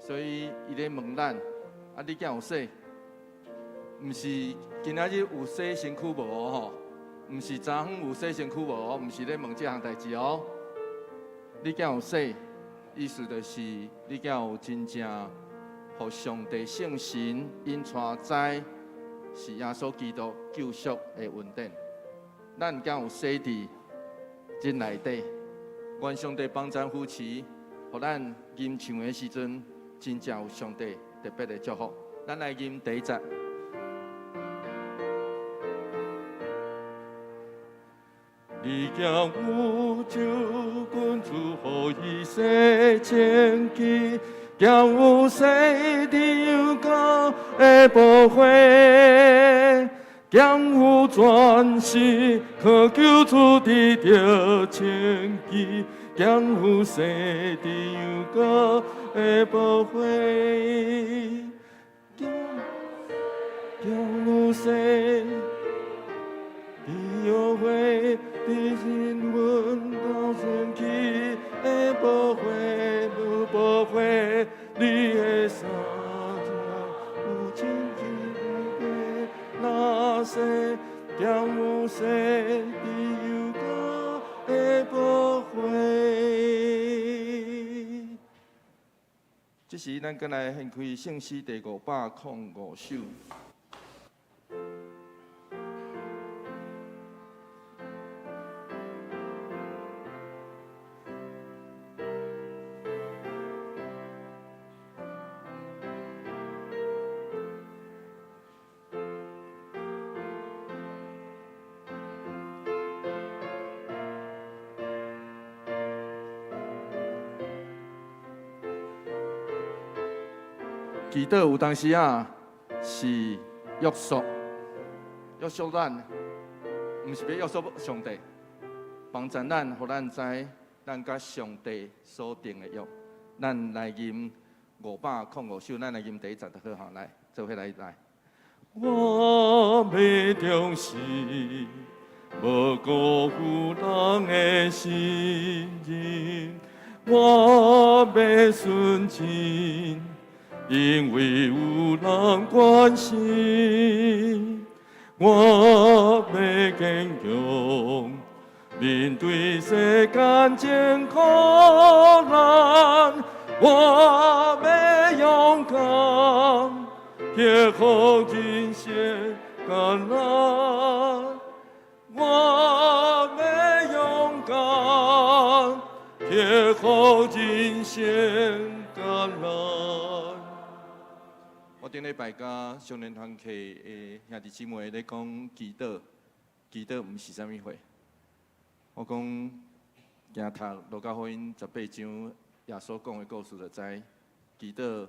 所以伊咧問咱，啊，你敢有洗？毋是今仔日有洗身軀無哦？吼，毋是昨昏有洗身軀無哦？毋是咧問這項代誌哦。你敢有洗？意思就是你敢有真正予上帝聖神引帶知是耶穌基督救贖的恩典。咱敢有洗佇這內底？願上帝幫贊扶持，予咱吟唱的時陣，真正有上帝特別的祝福。咱來吟第一節。你敢有求君主予伊洗清氣，敢有洗佇羊羔的寶血，敢有全心靠救主得著清氣，敢有洗佇羊羔的寶血，敢有洗佇約會，佇心魂到清氣的寶血，有寶血，你的衫才有清氣的若洗，敢有洗佇羊羔的寶血。這時，咱閣來掀開聖詩第505首。祈禱有當時啊，是約束，約束咱，毋是欲約束上帝，幫助咱，予咱知咱佮上帝所訂的約。咱來吟505首，咱來吟第一節就好吼，來，做伙來來。我欲忠實，無辜負人的信任，我欲純真，因為有人關心。我欲堅強，面對世間艱苦難，我欲勇敢，克服人生艱難。我欲勇敢，克服人生艱難。我頂禮拜佮少年團契的兄弟姊妹咧講祈禱，祈禱毋是啥物貨。我講行讀路加福音18章耶穌講的故事就知，祈禱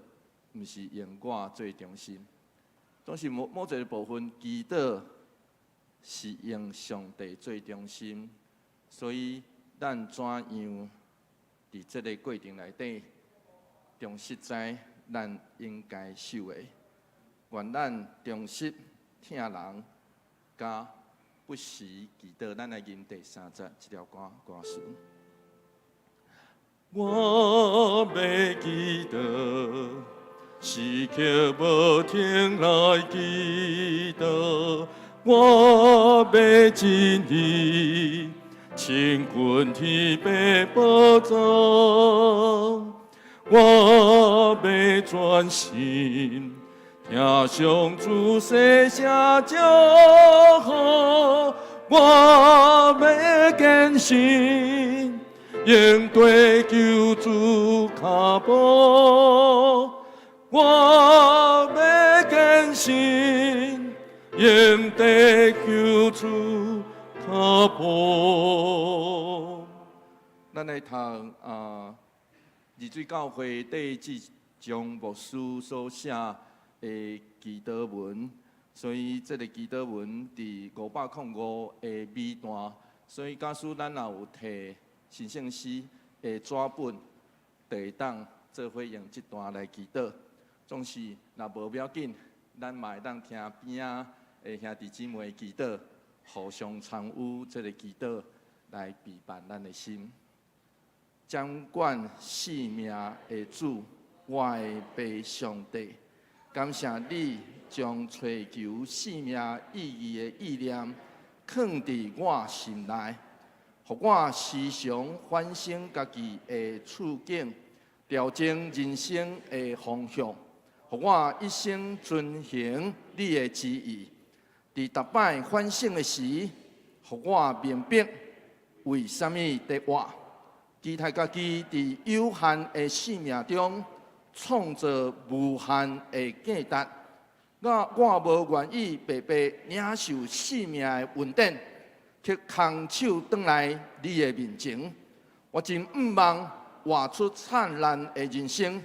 毋是用我做中心，總是某某一个部分，祈禱是用上帝做中心。所以咱怎樣佇這个過程內底，忠實知咱應該守的，願咱忠實疼人，佮不時祈禱。咱來吟第三節這條歌歌詞。我欲祈禱，時刻無停來祈禱。我欲盡意，親近天父寶座。我欲專心聽上主細聲招呼，我欲堅信應對救主跤步，我欲堅信應對救主跤步。咱來讀啊，二水教會戴志忠牧師所寫的祈禱文，所以這个祈禱文佇505的尾段，所以假使咱若有提神聖詩的紙本，就會當做伙用這段來祈禱。總是若無欲緊，咱嘛會當聽邊仔的兄弟姊妹祈禱，互相參與這个祈禱來陪伴咱的心。掌管性命的主，我的父上帝，感謝你將追求生命意義的意念囥佇我心內，予我時常反省家己的處境，調整人生的方向，予我一生遵行你的旨意。佇逐擺反省的時，予我明白為啥物得活，期待家己佇有限的生命中創造無限的價值。我無願意白白領受生命的恩典，去空手轉來你的面前。我真向望活出燦爛的人生，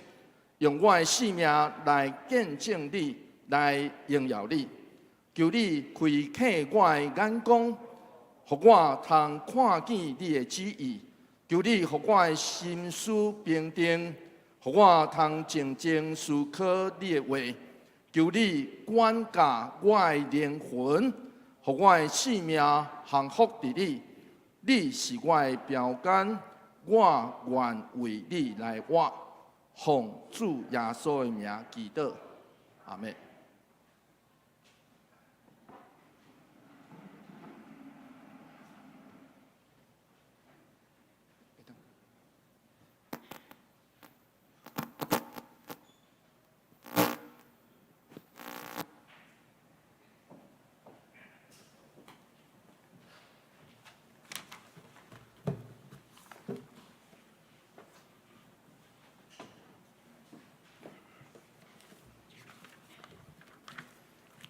用我的生命來見證你，來榮耀你。求你開啟我的眼光，予我通看見你的旨意。求你予我的心思平定，予我通靜靜思考你的話。求你管教我的靈魂，予我的生命降服佇你。你是我的標杆，我願為你來活。奉主耶穌的名祈禱，阿們。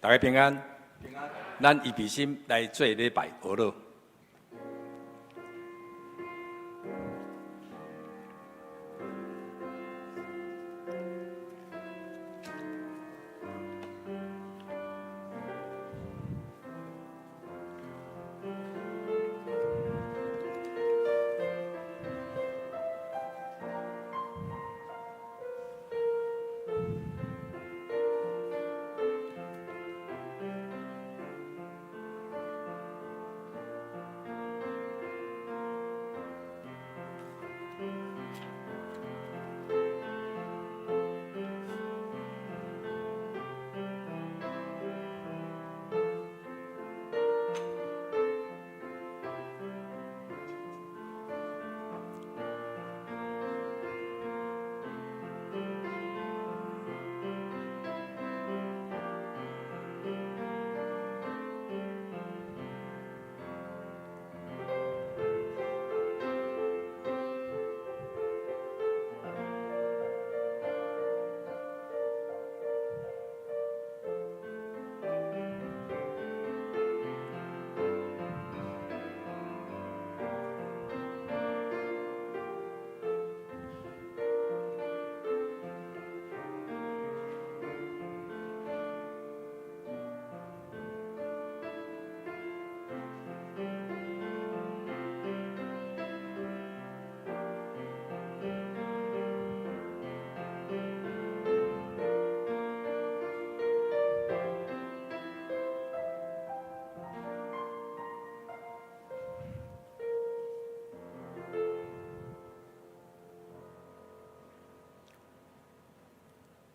大家平安，平安。咱預備心來做禮拜，學樂。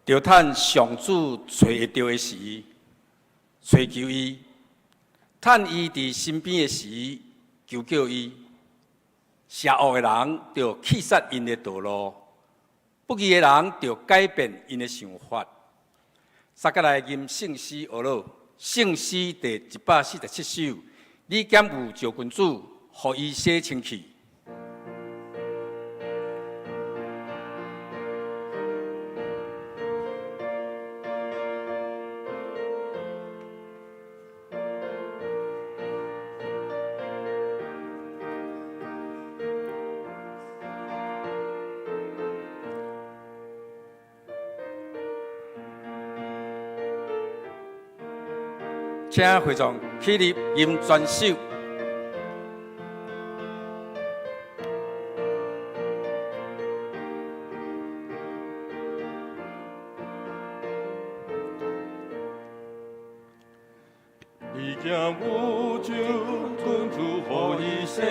著趁上主揣會著的時，揣求伊；趁伊佇身邊的時，求叫伊。邪惡的人著棄殺𪜶的道路，不義的人著改變𪜶的想法。大家來吟聖詩學樂，聖詩第147首。你敢有召君主，予伊洗清氣？請會眾起立，吟全首。你敢有救君主，予伊洗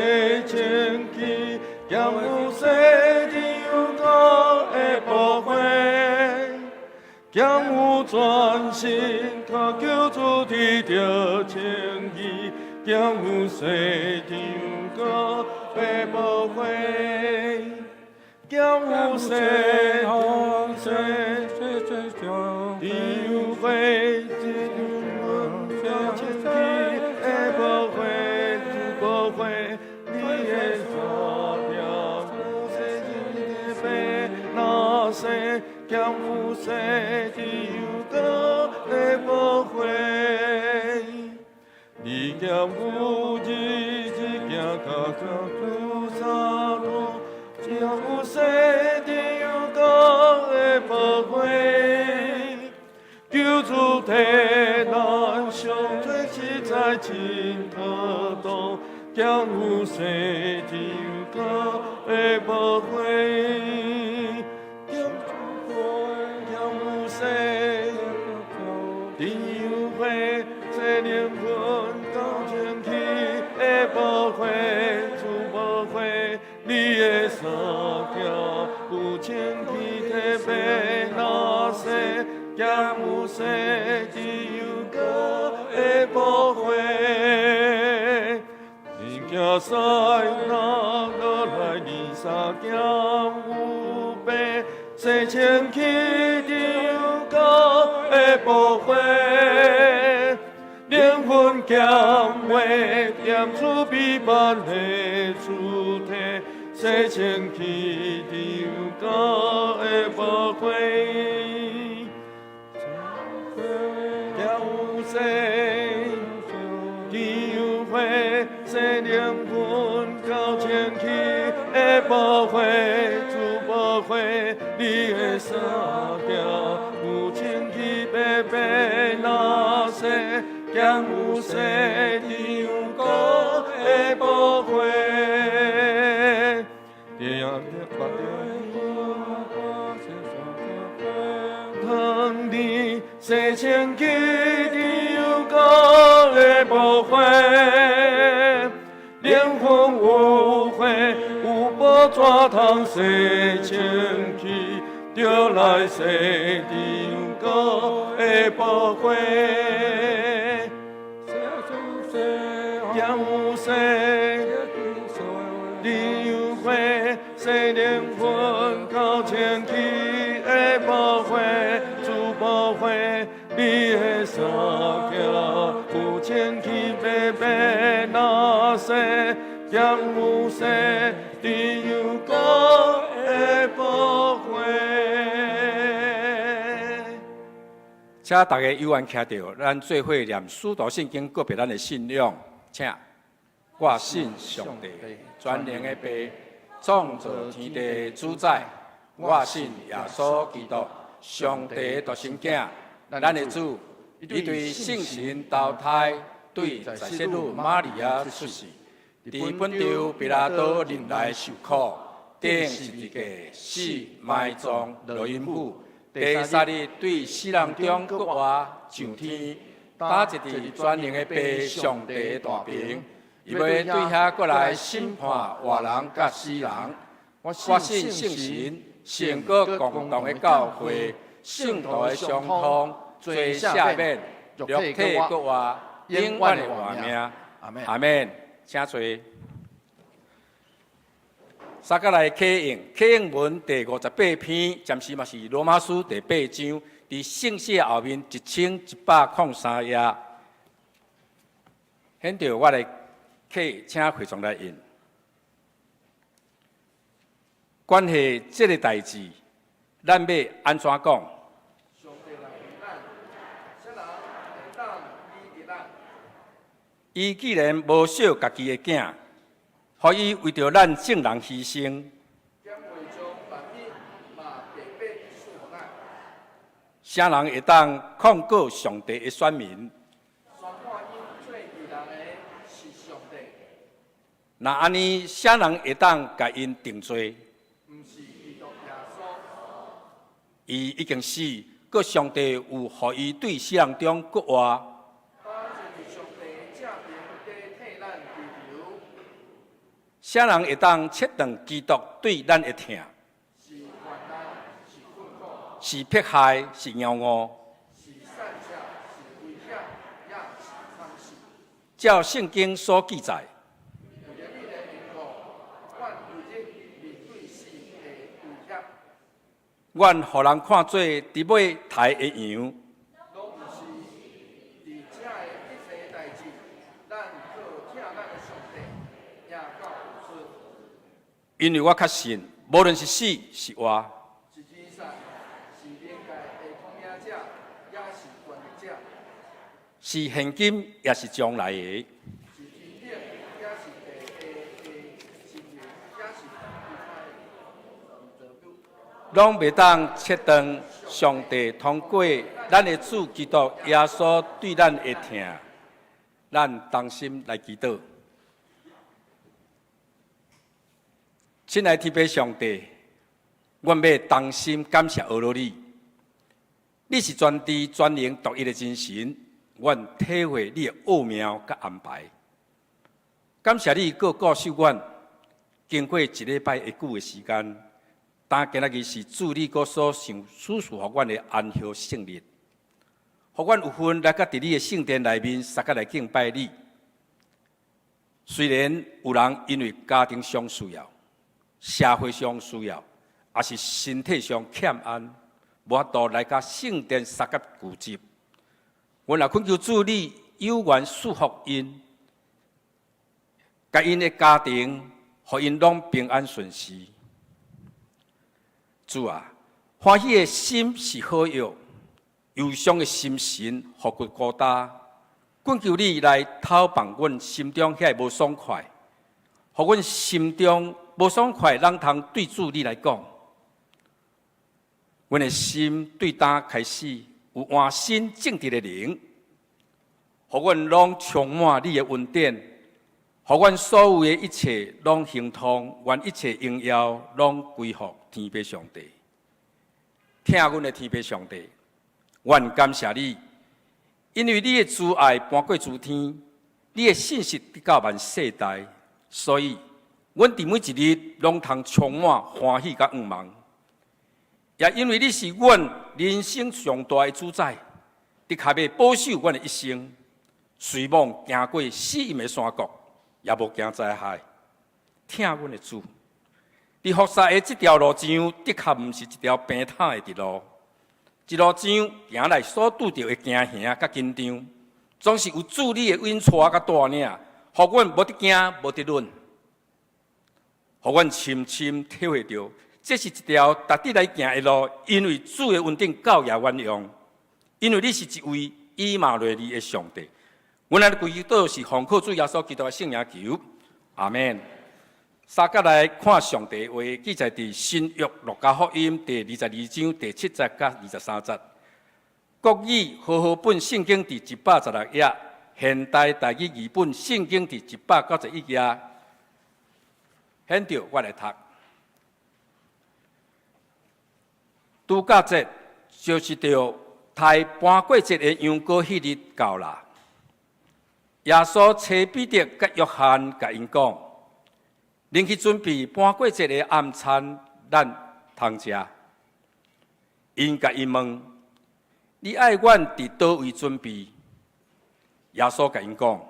清氣？敢有洗淨油膏的寶血？兼有全心靠救主得著清義，兼有洗淨膏的寶血，兼有洗洗有血，靈魂清氣的寶血，主寶血，你的衫條有洗淨的白那洗，兼有洗淨膏的寶血。你兼有日日行到主沙路，兼有洗淨膏的寶血。救主替咱贖罪，實在真可當，兼有洗淨膏的寶血。兼有洗淨血，洗靈魂到清氣的寶血，主寶血，你的衫條有清氣的白那洗，兼有洗淨膏的寶血。你行西那落來，你衫兼有白，洗清氣的膏的寶血。靈魂兼會驗出美滿的主體，洗清氣的膏的寶血。兼有洗淨血，洗靈魂到清氣的寶血，主寶血，你的衫條有清氣白白那洗，兼有洗淨膏的寶血。当你洗清气的膏的寶血，靈魂有血有寶怎通洗清氣？著來洗淨膏的寶血。兼有洗淨血，洗靈魂到清氣的寶血，主寶血，你的衫條有清氣白白那洗，兼有洗淨膏的寶血。請大家有緣徛著，咱做伙念使徒信經，告白咱的信仰。請，我信上帝，全能的父，創造天地主宰。我信耶穌基督，上帝的獨生囝，咱的主，伊對聖神投胎，對在聖女瑪利亞出世，佇本丟彼拉多任內受苦，釘十字架，死埋葬，落陰府，第三日對死人中復活，上天，搭坐佇全能的父上帝的大爿，伊欲對遐閣來審判活人佮死人。我信聖神，聖國共同的教會，聖徒的相通，罪赦免，肉體復活，永遠的活命。阿們。請坐。三個來啟應，啟應文第58篇，暫時嘛是羅馬書第八章，佇聖書後面1103頁。現在我來啟，請會眾來印。關係這個代誌，咱欲按怎講？上帝若為咱，啥人會當比得咱？伊既然無惜家己的囝，予伊為著咱眾人犧牲，敢袂將萬物嘛白白賜予咱？啥人會當控告上帝的選民？宣判𪜶做義人的是上帝。若按呢，啥人會當共𪜶定罪？毋是基督耶穌。伊已經死，閣上帝有予伊對死人中復活。搭坐佇上帝正爿咧替咱祈求。啥人會當切斷基督對咱的疼？是患難，是困苦，是迫害，是驕傲。是善策，是危險，抑是藏死。照聖經所記載，為著你的緣故，阮規日面對死的危險。阮予人看做佇欲刣的羊。攏毋是佇這的一切代誌，咱靠疼咱的上帝，行到有出。因為我確信，無論是死是活，是天使，是靈界的統領者，抑是權力者，是現今抑是將來的，是天頂，抑是地下的神靈，抑是其他的攏袂當切斷上帝通過咱的主基督耶穌對咱的疼。咱同心來祈禱。親愛的天父上帝，阮欲同心感謝阿羅你。你是全知全能獨一的真神，阮體會你的奧妙佮安排。感謝你閣顧守阮，經過一禮拜會久的時間，但今仔日是主你閣所賞賜予阮的安息聖日，予阮有份來佮佇你的聖殿內面，相佮來敬拜你。雖然有人因為家庭上需要、社會上需要，抑是身體上欠安，無法度來佮聖殿相佮聚集。阮也懇求主你有緣賜福𪜶，佮𪜶的家庭，予𪜶攏平安順遂。主啊，歡喜的心是好藥，憂傷的心神予骨孤焦。懇求你來透放阮心中遐个無爽快，予阮心中無爽快，攏通對主你來講。阮的心對今開始有換新正直的靈，予阮攏充滿你的恩典，予阮所有的一切攏亨通，願一切榮耀攏歸予天父上帝。疼阮的天父上帝，阮感謝你，因為你的慈愛搬過諸天，你的信實直到萬世代，所以阮佇每一日攏通充滿歡喜佮向望。也因為你是阮人生上大的主宰，的確欲保守阮的一生，雖罔行過死蔭的山谷，也無驚災害。疼阮的主，佇服侍的這條路上，的確毋是一條平坦的直路。一路上行來所拄著的驚嚇佮緊張，總是有主你的引帶佮帶領，予阮無得驚，無得忍，予阮深深體會著，這是一條值得來行的路，因為主的恩典夠額阮用，因為你是一位以馬內利的上帝。阮按呢祈禱是奉靠主耶穌基督的聖名求，阿們。相佮來看上帝話，記載佇新約路加福音第22章第7節佮23節。國語和合本聖經佇116頁，現代台語譯本聖經佇191頁。現在我來讀。度假節就是著刣盤過節的羊羔彼日到啦。耶穌差彼得佮約翰，共𪜶講：恁去準備盤過節的暗餐，咱通食。𪜶共伊問：你愛阮佇佗位準備？耶穌共𪜶講：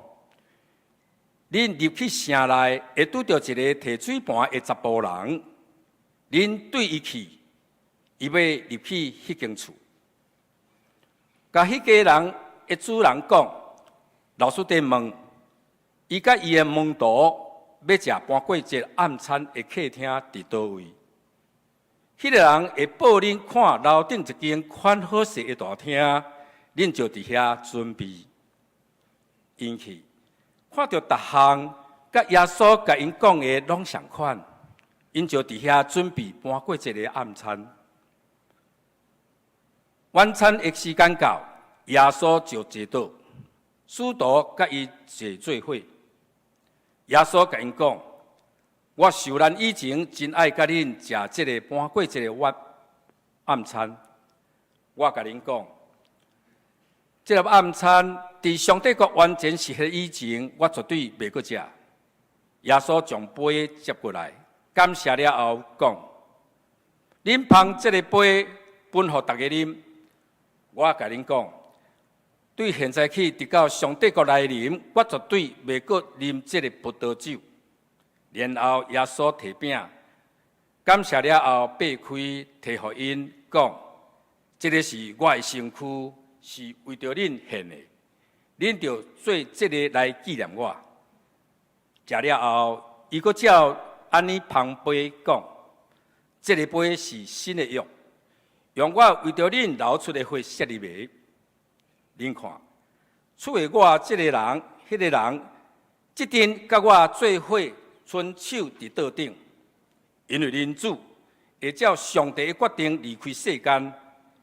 恁入去城內，會拄著一个提水盤的查埔人，恁對伊去，伊欲入去彼間厝，共彼家人的主人講：老師佇問，伊佮伊的門徒欲食盤過節暗餐的客廳佇佗位？彼个人會報恁看樓頂一間款好勢的大廳，恁就佇遐準備。𪜶去看著逐項，佮耶穌共𪜶講的攏相款，𪜶就佇遐準備盤過節的暗餐。晚餐的時間到，耶穌就坐倒，使徒佮伊坐做伙。耶穌共𪜶講：我受難以前，真愛佮恁食這个盤過節的晚暗餐。我共恁講，這粒暗餐佇上帝國完全實現以前，我絕對袂閣食。耶穌將杯接過來，感謝了後講：恁捧這个杯分分予逐家啉。我共恁講，對現在起，直到上帝國來臨，我絕對袂閣啉這个葡萄酒。然後耶穌提餅，感謝了後，擘開，提予𪜶，講：這个是我的身軀，是為著恁獻的，恁著做這个來紀念我。食了後，伊閣照按呢捧杯講：這个杯是新的約，用我為著恁流出的血設立的。恁看，出賣我這个人，彼个人，這陣佮我做伙伸手佇桌頂，因為人子會照上帝的決定離開世間。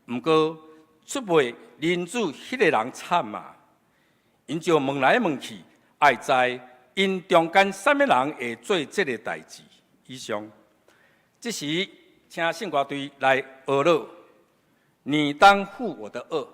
毋過出賣人子彼个人慘啊！𪜶就問來問去，愛知𪜶中間啥物人會做這个代誌。以上，這時請聖歌隊來學樂，你當負我的軛。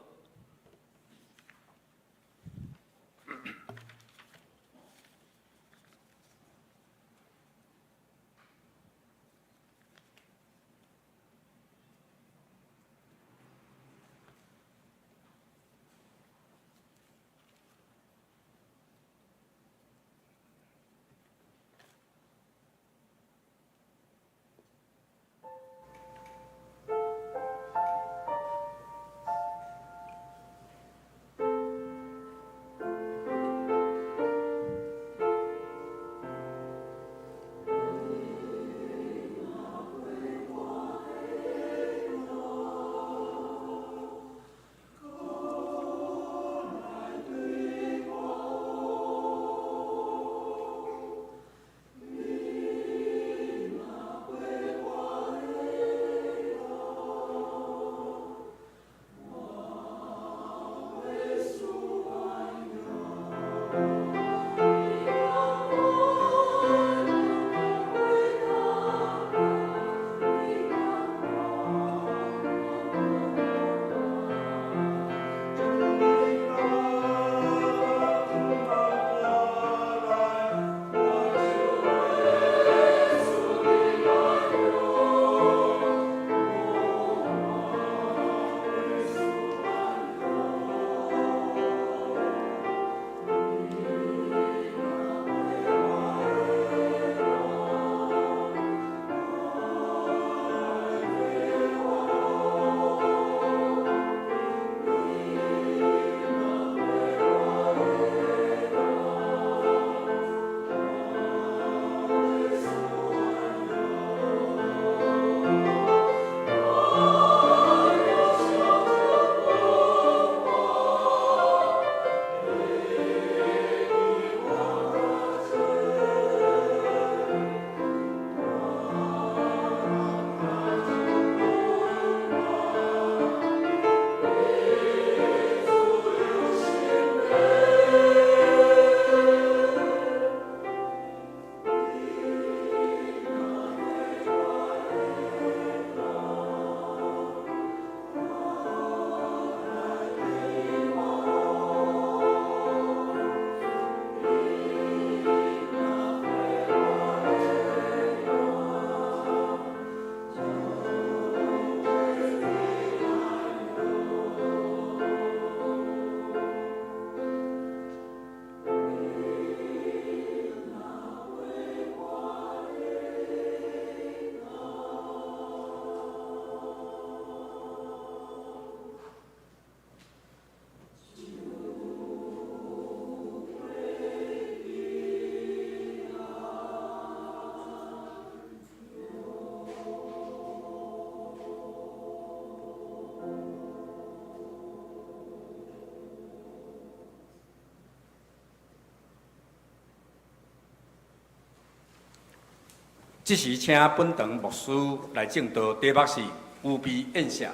這時請本堂牧師來證道，題目是預備宴席。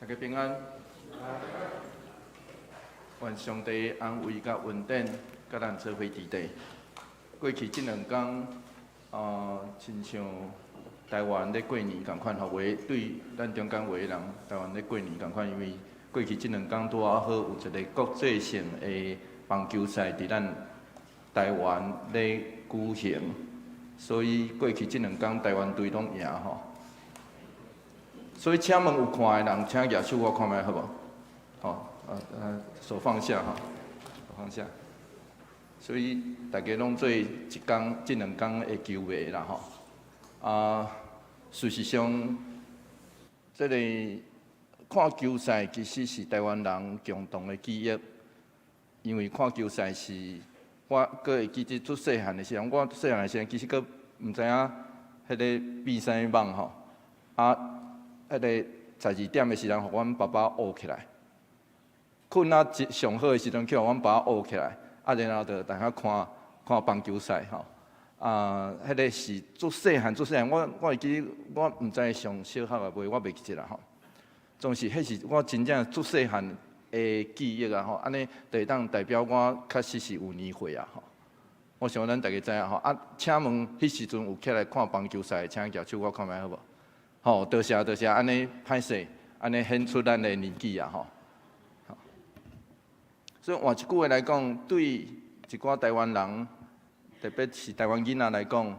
大家平安，願上帝安慰佮恩典，佮咱做伙佇底。過去這兩工，親像台灣咧過年仝款吼，有的對咱中間有的人，台灣咧過年仝款，因為過去這兩工拄仔好有一个國際性的棒球賽佇咱台灣咧舉行，所以過去這兩工台灣隊攏贏吼。所以請問有看的人，請舉手我看覓好無？吼，手放下哈，手放下。所以大家攏做一工、這兩工的球迷啦吼。啊，事實上，這個看球賽其實是台灣人共同的記憶，因為看球賽是我閣會記得做細漢的時陣，我細漢的時陣其實閣毋知影彼個比啥物網吼。啊，彼個12點的時陣，予阮爸爸挖起來，睏啊上好的時陣，去予阮爸爸挖起來，啊，然後就大家看看棒球賽吼。啊，彼個是足細漢，足細漢，我會記得我毋知上小學啊未，我袂記得啦吼。總是彼是我真正足細漢的記憶啊吼，按呢就會當代表我確實是有年歲啊吼。我想咱大家知影吼，啊，請問彼時陣有起來看棒球賽，請舉手我看覓好無？吼，多謝多謝，按呢歹勢，按呢顯出咱的年紀啊吼。所以換一句話來講，對一寡台灣人，特別是台灣囡仔來講，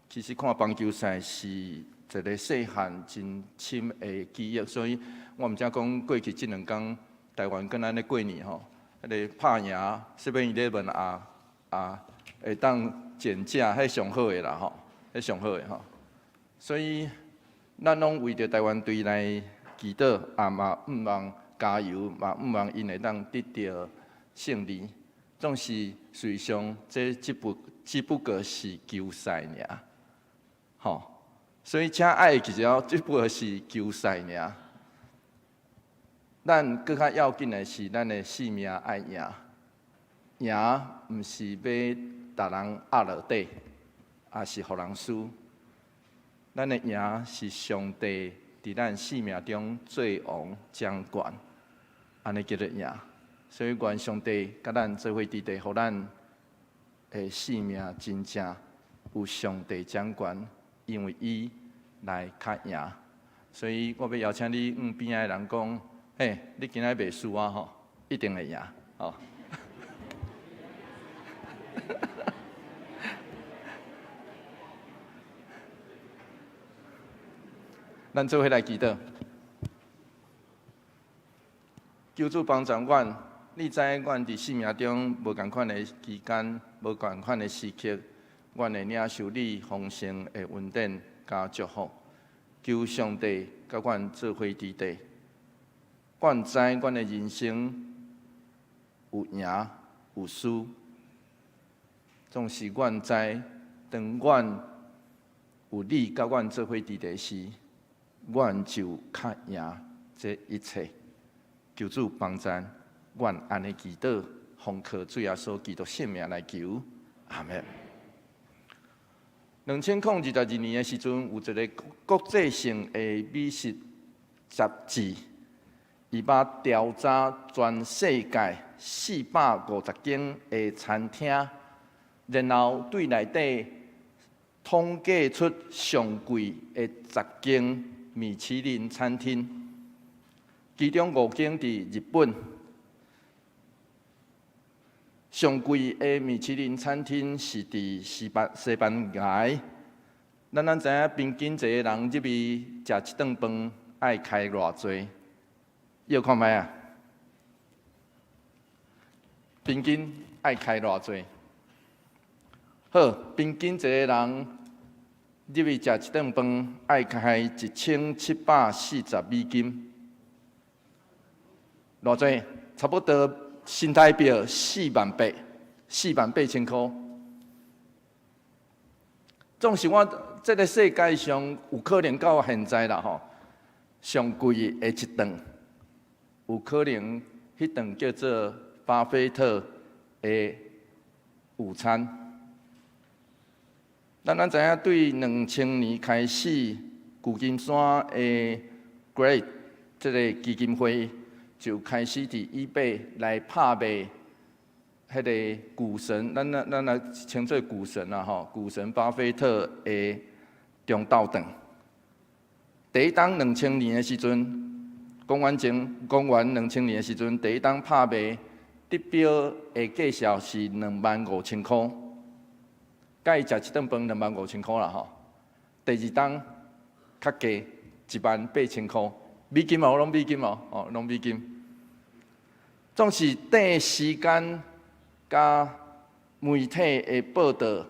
其實看棒球賽是一個細漢真深的記憶。所以我毋知講過去這兩工台灣敢若按呢過年吼，彼個拍贏 Seven Eleven 啊啊，會當減價，彼上好的啦吼，彼上好的吼。所以咱攏為著台灣隊來祈禱，啊嘛向望加油，嘛向望𪜶會當得著勝利。總是事實上，這只不過是球賽爾，吼。所以請愛會記著，只不過是球賽爾。咱閣較要緊的是，咱的性命愛贏，贏毋是欲共人壓落底，抑是予人輸。咱的贏是上帝佇咱生命中做王掌權，按呢叫做贏。所以願上帝佮咱做伙佇佇，予咱的生命真正有上帝掌權，因為伊來較贏。所以我欲邀請你向邊仔的人講：嘿，你今仔袂輸啊吼，一定會贏吼。咱做伙來祈禱，求主幫助阮。你知影阮佇生命中無仝款的期間，無仝款的時刻，阮會領受你豐盛的恩典佮祝福。求上帝佮阮做伙佇佇。阮知阮的人生有贏有輸，總是阮知，當阮有你佮阮做伙佇佇時，阮就較贏這一切。求主幫助阮按呢祈禱，奉靠主耶穌基督聖名來求，阿們。2022年的時陣，有一個國際性的美食雜誌，伊捌調查全世界450間的餐廳，然後對內底統計出上貴的10間米其林餐廳，其中五間佇日本。上貴的米其林餐廳是佇西班牙。咱知影，平均一個人入去食一頓飯愛開偌濟？搖看覓啊？平均愛開偌濟？好，平均一個人入去食一頓飯愛開1740美金，偌濟？差不多新台幣4萬8，4萬8千箍。總是我這個世界上有可能到現在啦吼，上貴的一頓，有可能彼頓叫做巴菲特的午餐。咱知影，對2000年開始，舊金山的 Great 這個基金會就開始佇 eBay 來拍賣彼個股神，咱來稱做股神啦吼，股神巴菲特的中晝頓。第一冬兩千年的時陣，公元兩千年的時陣，第一冬拍賣得標的價數是25,000箍，佮伊食一頓飯25,000箍啦吼。第二冬較低， 18,000箍美金哦，攏美金哦，哦，攏美金。總是短時間佮媒體的報導，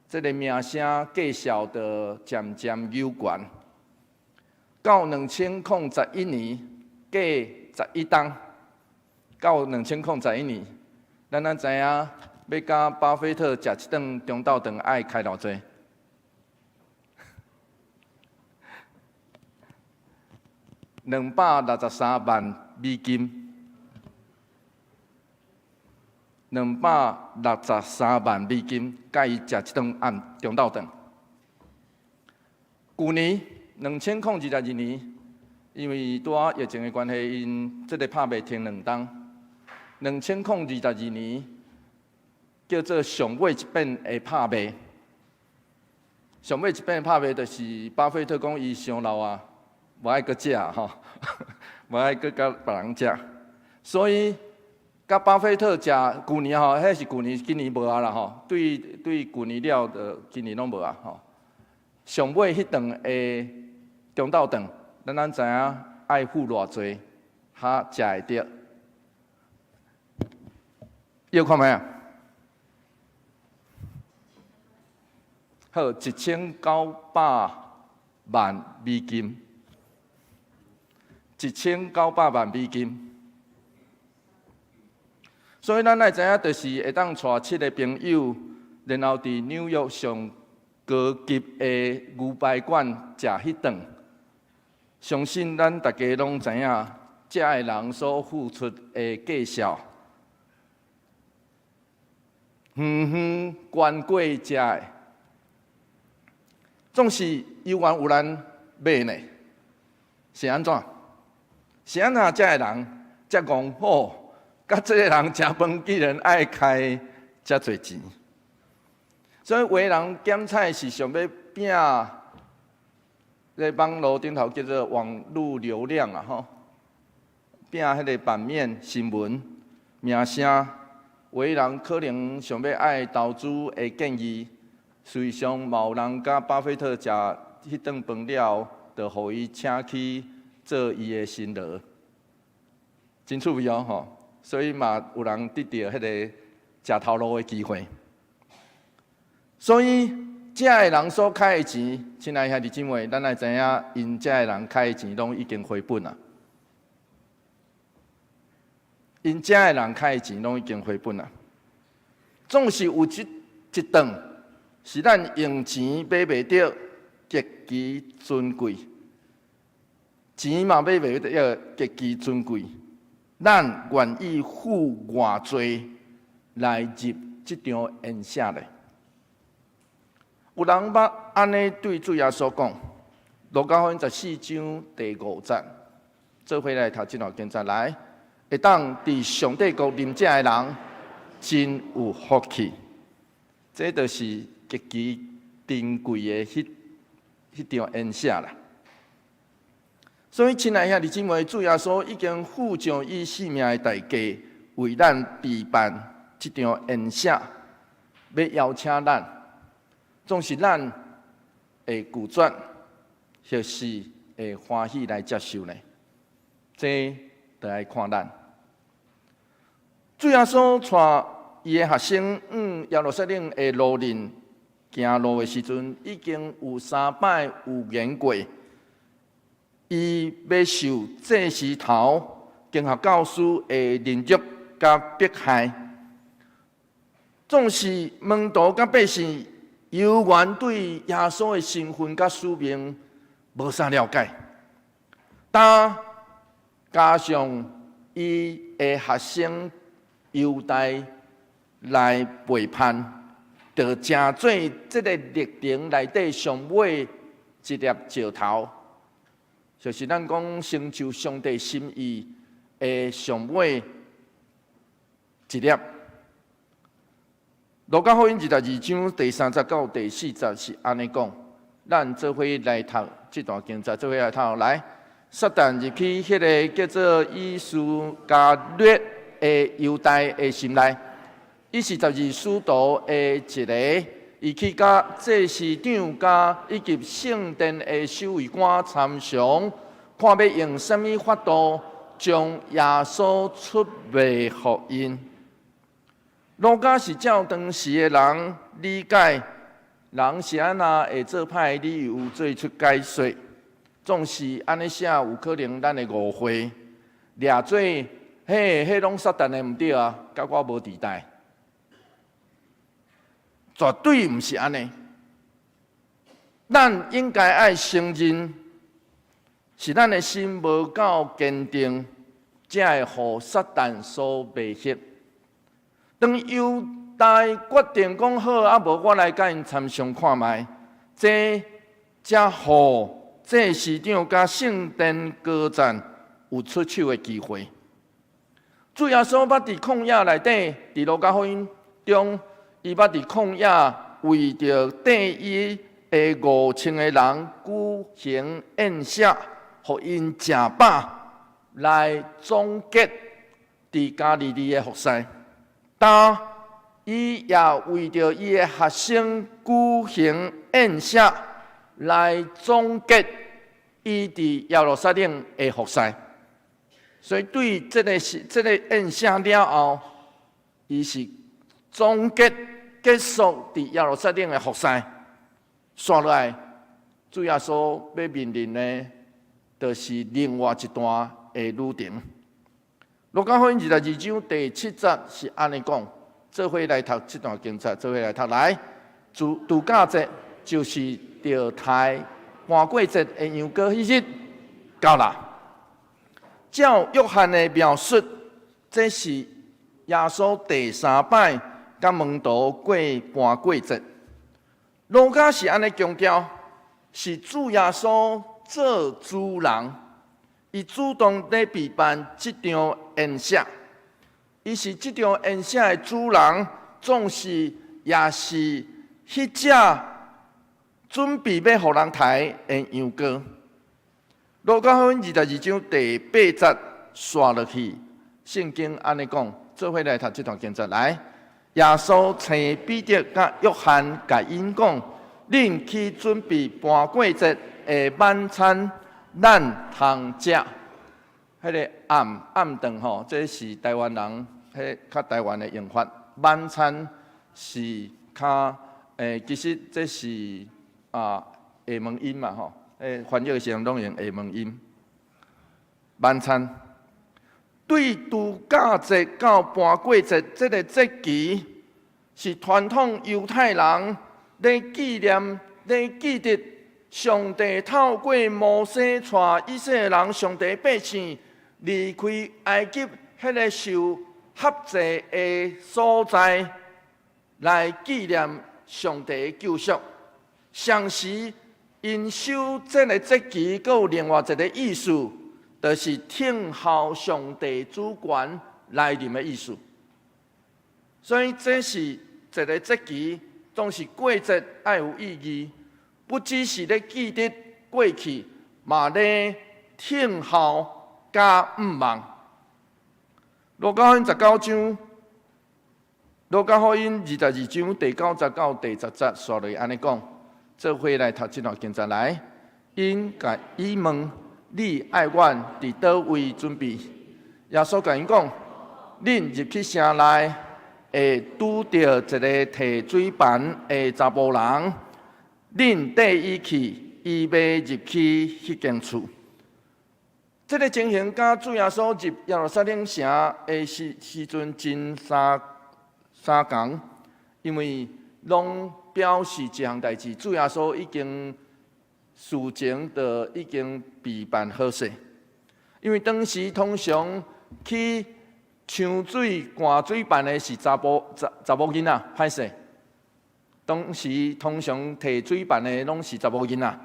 這个名聲介紹的漸漸有懸。到2011年，過11冬，到2011年，咱咱知影欲佮巴菲特食一頓中晝頓愛開偌濟？263萬美金，263萬美金，佮伊食一頓暗中晝頓。舊年2022年，因為拄仔疫情的關係，𪜶這个拍賣停2冬。2022年叫做上尾一遍的拍賣，上尾一遍的拍賣就是巴菲特講伊傷老啊，無愛閣食吼，無愛閣佮別人食，所以佮巴菲特食舊年吼，彼是舊年，今年無啊啦吼。對對，舊年了就今年攏無啊吼。上尾彼頓的中晝頓，咱咱知影愛付偌濟，較食會著。又看覓啊？好，1900萬美金，1900萬美金。所以咱愛知影，就是會當帶七个朋友，然後佇紐約上高級的牛排館食彼頓。相信咱大家攏知影，遮的人所付出的價數，遠遠懸過遮的。總是猶原有人買呢，是按怎？是按怎遮的人遮戇吼？佮這个人食飯，竟然愛開遮濟錢，所以有的人剪彩是想欲拼，咧網路頂頭叫做網路流量啊吼，拼彼个版面新聞名聲。有的人可能想欲愛投資的建議，事實上嘛有人佮巴菲特食彼頓飯了，就予伊請去做伊的新郎，真趣味哦吼。所以嘛，有人得著彼个食頭路的機會。所以，遮的人所開的錢，親愛兄弟姊妹，咱愛知影，𪜶遮的人開的錢攏已經回本啊。𪜶遮的人開的錢攏已經回本啊。總是有這一頓，是咱用錢買袂著極其尊貴，錢嘛買袂著極其尊貴。咱願意付偌濟來入這場宴席咧？有人捌按呢對主耶穌講，路加福音14章第5節，做伙來讀這段經節來，會當佇上帝國啉食的人真有福氣。這就是極其珍貴的彼彼場宴席啦。所以，親愛兄弟姊妹，主耶穌已經付上伊性命的代價，為咱備辦這場宴席，欲邀請咱，總是咱會拒絕，或是會歡喜來接受呢？這就愛看咱。主耶穌帶伊的學生往耶路撒冷的路面行路的時陣，已經有三擺預言過。伊欲受祭司頭、經學教師的凌辱佮迫害，總是門徒佮百姓猶原對耶穌的身份佮使命無啥了解。但加上伊的學生猶大來背叛，就成做這个歷程內底上尾一粒石頭。就是咱講成就上帝心意的上尾一粒。路加福音22章第3節到第4節是按呢講，咱做伙來讀這段經節，做伙來讀來。撒旦入去彼个叫做伊斯加略的猶大的心內，伊是十二使徒的一个。伊去佮祭司長佮以及聖殿的守衛官參詳，看欲用啥物法度將耶穌出賣予𪜶。路加是照當時的人理解，人是按怎會做歹理由做出解說，總是按呢寫，有可能咱會誤會，掠做彼彼攏撒旦的毋對啊，佮我無佇代。絕對毋是按呢，咱應該愛承認，是咱的心無夠堅定，才會予撒旦所迷惑。當猶大決定講好，啊無我來佮𪜶參詳看覓，這才予祭司長佮聖殿高層有出手的機會。主耶穌捌佇曠野內底，佇路加福音中，伊捌佇曠野為著綴伊的5000個人舉行宴席，予𪜶食飽，來總結佇加利利的服侍。但伊也為著伊的學生舉行宴席，來總結伊佇耶路撒冷的服侍。所以對這个是這个宴席了後，伊是總結結束佇耶路撒冷的服侍。紲落來，主耶穌欲面臨的，就是另外一段的旅程。路加福音22章第七節是按呢講，做伙來讀這段經節，做伙來讀來。度假節就是著刣盤過節的羊羔彼日到啦。照約翰的描述，這是耶穌第三擺佮門徒過盤過節。路加是按呢強調，是主耶穌做主人，伊主動咧備辦這場宴席，伊是這場宴席的主人，總是也是彼隻準備欲予人刣的羊羔。路加福音22章第八節紲落去，聖經按呢講，做伙來讀這段經節來。耶穌請彼得佮約翰，共𪜶講：恁去準備盤過節的晚餐，咱通食。彼个暗暗頓吼，這是台灣人彼較台灣的用法。晚餐是較其實這是啊廈門音嘛吼，翻譯的時陣攏用廈門音。晚餐對度假節到盤過節這个節期，是傳統猶太人咧紀念、咧記得上帝透過摩西帶以色列人、上帝百姓離開埃及彼个受轄制的所在，來紀念上帝的救贖。同時，𪜶守這个節期，閣有另外一个意思，就是聽候上帝主權來臨的意思。所以這是一个節期，總是過節愛有意義，不只是咧記得過去，嘛咧聽候佮向望。路加福音19章，路加福音22章第九節到第十節，紲落按呢講，做伙來讀這段經節來。𪜶共伊問：你愛阮佇佗位準備？耶穌共𪜶講：恁入去城內，會拄著一个提水盤的查埔人，恁綴伊去，伊欲入去彼間厝。這个情形佮主耶穌入耶路撒冷城的時陣真相仝，因為攏表示一項代誌，主耶穌已經事前就已經備辦好勢。因為當時通常去搶水、灌水盤的是查某囡仔，歹勢。當時通常提水盤的攏是查某囡仔。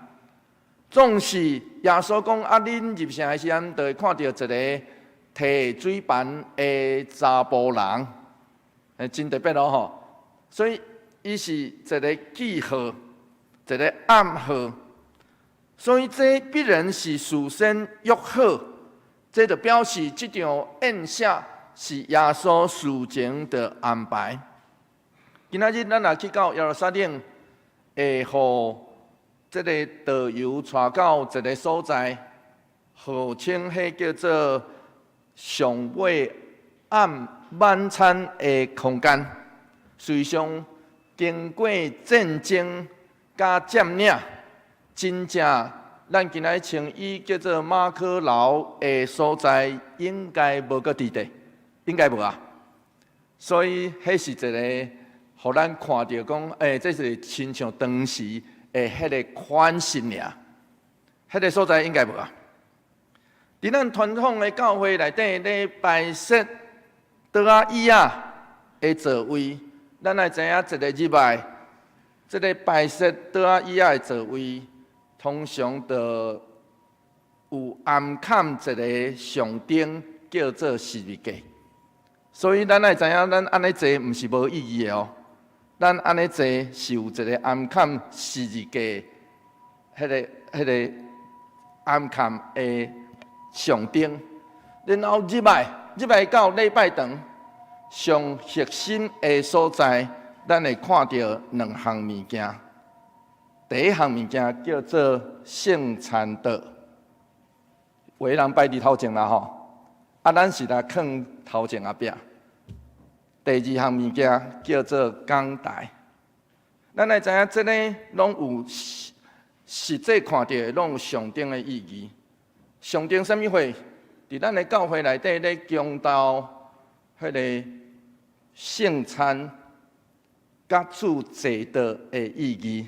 總是耶穌講啊，恁入城的時陣，就會看著一个提水盤的查埔人，真特別囉吼。所以伊是一个記號，一个暗號。所以這必然是事先約好，這就表示這場宴席是耶穌事前的安排。今仔日咱若去到耶路撒冷，會予這个導遊帶到一个所在，號稱彼叫做上尾暗晚餐的空間。事實上，經過戰爭佮佔領，真正咱今仔日稱伊叫做馬可樓的所在，應該無閣佇咧，應該無啊。所以，彼是一个，予咱看著講，這是親像當時的彼个款式爾。彼个所在應該無啊。佇咱傳統的教會內底咧擺設桌仔椅仔的座位，咱愛知影一个入來，這个擺設桌仔椅仔的座位，通常都有暗崁一个象徵，叫做十字架。所以咱愛知影，咱按呢坐毋是無意義的哦。咱按呢坐是有一个暗崁十字架，彼个暗崁的象徵。然後入來到禮拜堂上核心的所在，咱會看著兩項物件。第一項物件叫做聖餐桌，有的人擺佇頭前啦吼，啊，咱是來囥頭前後壁。第二項物件叫做講台，咱來知影這个攏有實際看著的，攏有象徵的意義。象徵啥物貨？佇咱的教會內底咧強調彼个聖餐、佮主坐桌的意義，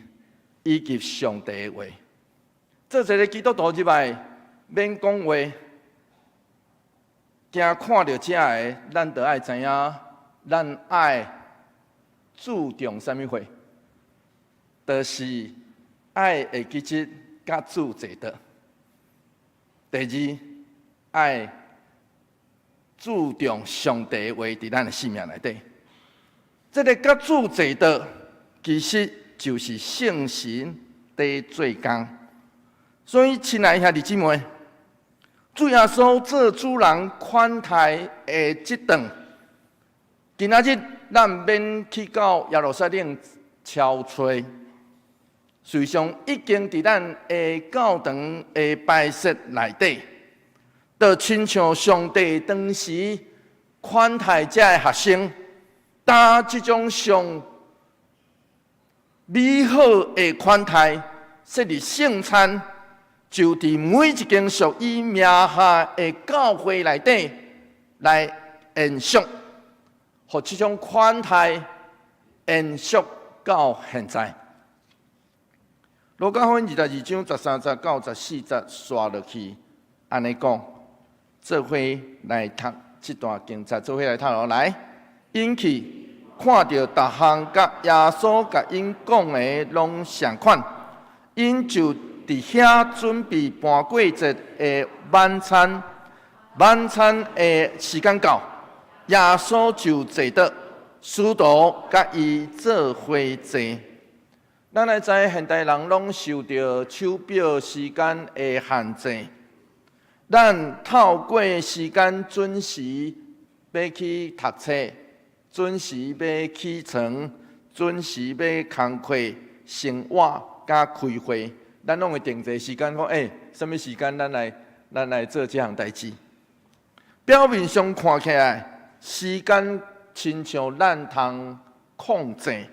以及上帝的話。做一个基督徒入來，免講話，驚看著遮个，咱就愛知影，咱愛注重啥物貨，就是愛會記得佮主坐桌。第二，愛注重上帝的話佇咱的生命內底。這个佮主坐桌，其實就是聖神佇做工。所以，親愛兄弟姊妹，主耶穌做主人款待的這頓，今仔日咱免去到耶路撒冷敲揣，事實上已經佇咱的教堂的擺設內底，就親像上帝當時款待這个學生，當這種上美好的款待，設立聖餐，就佇每一間屬伊名下的教會內底來延續，予這種款待延續到現在。路加福音22章13節到14節，紲落去，按呢講，做伙來讀這段經節，做伙來讀囉來，𪜶去看著逐項佮耶穌共𪜶講的攏相款，𪜶就佇遐準備盤過節的晚餐。晚餐的時間到，耶穌就坐桌，使徒佮伊做伙坐。咱來知現代人攏受著手錶時間的限制，咱透過時間準時欲去讀冊，準時欲起床，準時欲工課、生活佮開會，咱攏會定一个時間，講啥物時間咱來做這項代誌。表面上看起來，時間親像咱通控制，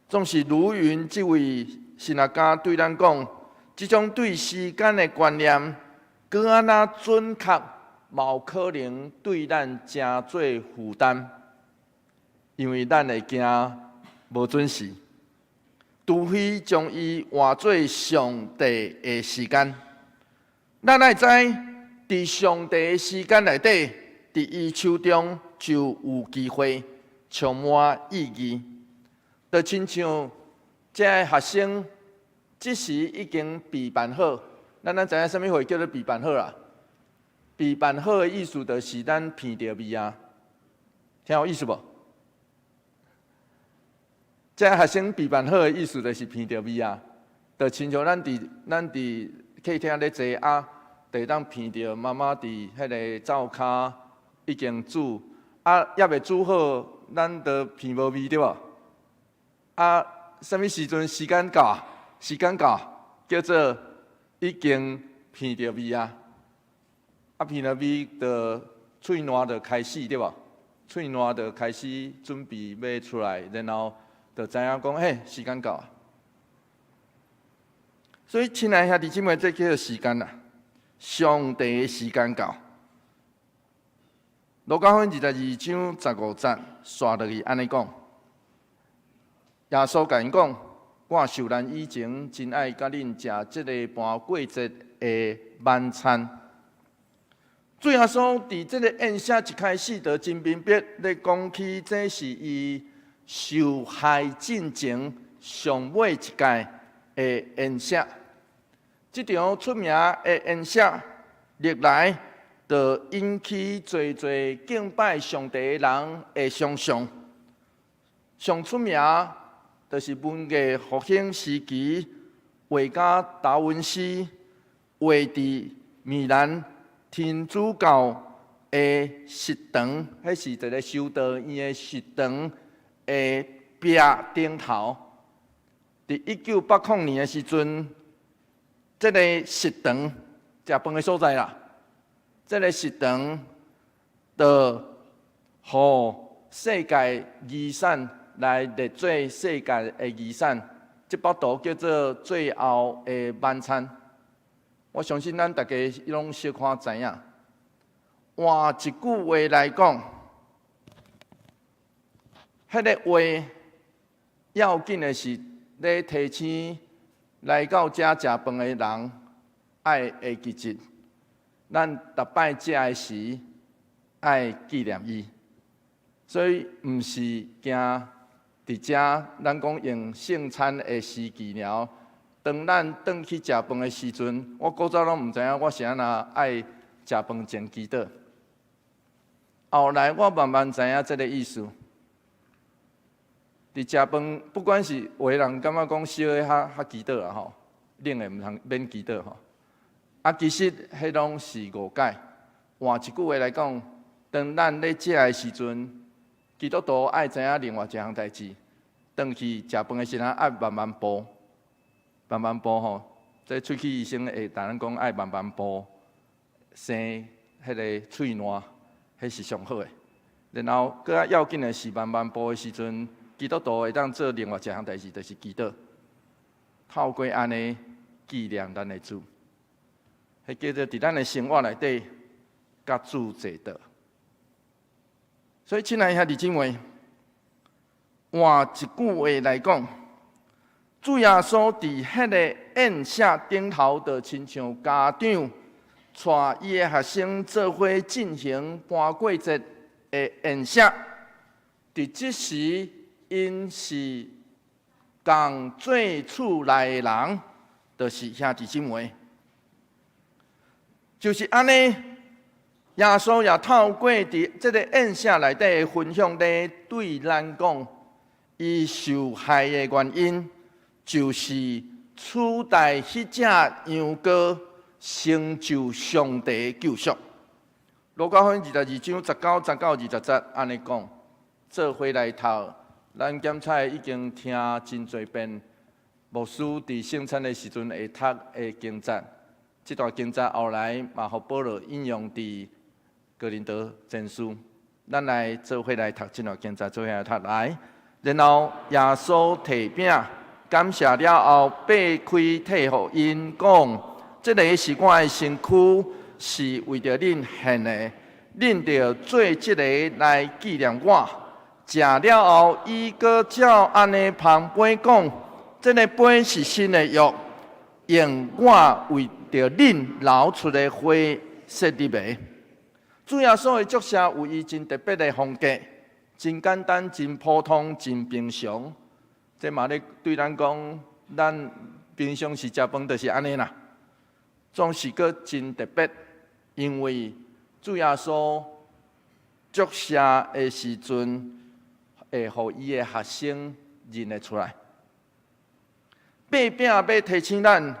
總是盧雲這位神學家對咱講，這種對時間的觀念，閣按怎準確，嘛有可能對咱成做負擔，因為咱會驚無準時，除非將伊換做上帝的時間。咱愛知，佇上帝的時間內底，佇伊手中就有機會，充滿意義。就親像這个學生，這時已經備辦好。咱知影啥物貨叫做備辦好啦？備辦好的意思就是咱鼻著味啊，聽有意思無？這个學生備辦好的意思就是鼻著味啊，就親像咱佇客廳咧坐啊，就會當鼻著媽媽佇彼个灶跤已經煮，啊，猶未煮好，咱就鼻無味對無？啊，啥物時陣時間到啊？時間到，叫做已經鼻著味啊！啊，鼻著味就喙瀾就開始對無？喙瀾就開始準備欲出來，然後就知影講，嘿，時間到啊！所以，親愛兄弟姊妹，這叫做時間啦，上帝的時間到。路加福音22章15節，紲落去按呢講，耶穌共𪜶講：我受難以前，真愛佮恁食這个盤過節的晚餐。主耶穌佇這个宴席一開始就真明白，咧講起這是伊受害進前上尾一屆的宴席。這場出名的宴席，歷來就引起濟濟敬拜上帝的人的想象。上出名就是文藝復興時期，畫家達文西畫佇米蘭天主教的食堂，彼是一个修道院的食堂的壁頂頭。佇1980年的時陣，這个食堂食飯的所在啦，這个食堂就予世界遺產來列做世界的遺產。這幅圖叫做《最後的晚餐》。我相信咱大家攏小可知影。換一句話來講，彼个話要緊的是咧提醒來到遮食飯的人，愛會記得，咱逐擺食的時愛紀念伊。所以毋是驚佇遮，咱講用聖餐的時期爾。當咱轉去食飯的時陣，我古早攏毋知影我是按怎愛食飯前祈禱。後來我慢慢知影這个意思。佇食飯，不管是有的人感覺講燒的較較祈禱啊吼，冷的毋通免祈禱吼。啊，其實彼攏是誤解。換一句話來講，當咱咧食的時陣，基督徒愛知影另外一項代誌，轉去食飯的時陣愛慢慢步，慢慢步吼。這喙齒醫生會共咱講愛慢慢步，生彼个喙瀾，彼是上好的。然後，閣較要緊的是慢慢步的時陣，基督徒會當做另外一項代誌，就是祈禱。透過按呢紀念咱的主，彼叫做佇咱的生活內底，佮主齊桌。所以，親愛兄弟姊妹，換一句話來講，主耶穌佇彼个宴席頂頭，就親像家長帶伊的學生做伙進行盤過節的宴席。佇這時，𪜶是仝做厝內的人，就是兄弟姊妹，就是按呢。耶穌也透過佇這个宴席內底的分享，咧對咱講，伊受害的原因，就是取代彼隻羊羔，成就上帝的救贖。路加福音22章19、19、20節按呢講，做伙來讀，咱檢采已經聽真濟遍，牧師佇聖餐的時陣會讀的經節，這段經節後來嘛，予保羅引用佇哥林多前書，咱來做伙來讀這段經節，做伙來讀來。然後耶穌提餅，感謝了後，擘開退予𪜶講：這个是我的身軀，是為著恁獻的，恁著做這个來紀念我。食了後，伊閣照按呢捧杯講：這个杯是新的約，用我為著恁流出的血設立的。主耶穌的祝聖有伊真特別的風格，真簡單、真普通、真平常。這嘛咧對咱講，咱平常時食飯就是按呢啦，總是閣真特別，因為主耶穌祝聖的時陣，會予伊的學生認會出來。擘餅欲提醒咱，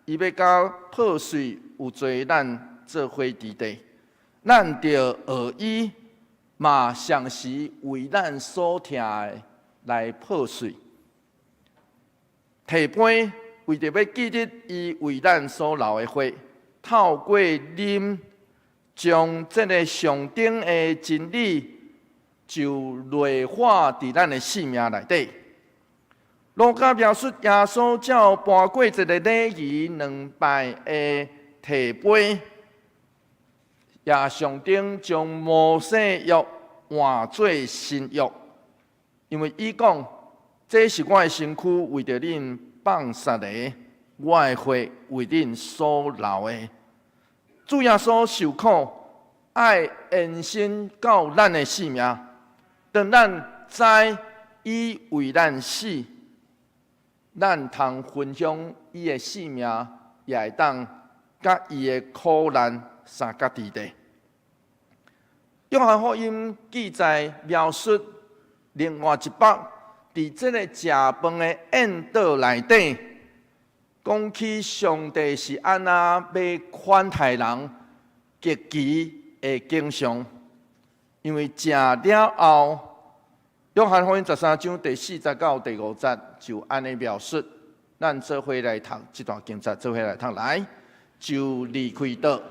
伊欲共破碎有罪咱做伙佇地，咱著學伊嘛，同時為咱所疼的來破碎。提杯，為著欲記得伊為咱所流的血，透過啉，將這个上頂的真理就內化佇咱的性命內底。路加描述耶穌照搬過一个禮儀兩擺的提杯，也象徵將摩西約換做新約，因為伊講，這是我的身軀為著恁放殺的，我的血為恁所流的。主耶穌受苦，愛延伸到咱的性命，當咱知伊為咱死，咱通分享伊的性命，也會當佮伊的苦難相佮佇地。約翰福音記載描述另外一幅，佇這个食飯的宴桌內底，講起上帝是按怎欲款待人極其的景象。因為食了後，約翰福音13章第四節到第五節就按呢描述。咱做伙來讀這段經節，做伙來讀來，就離開桌，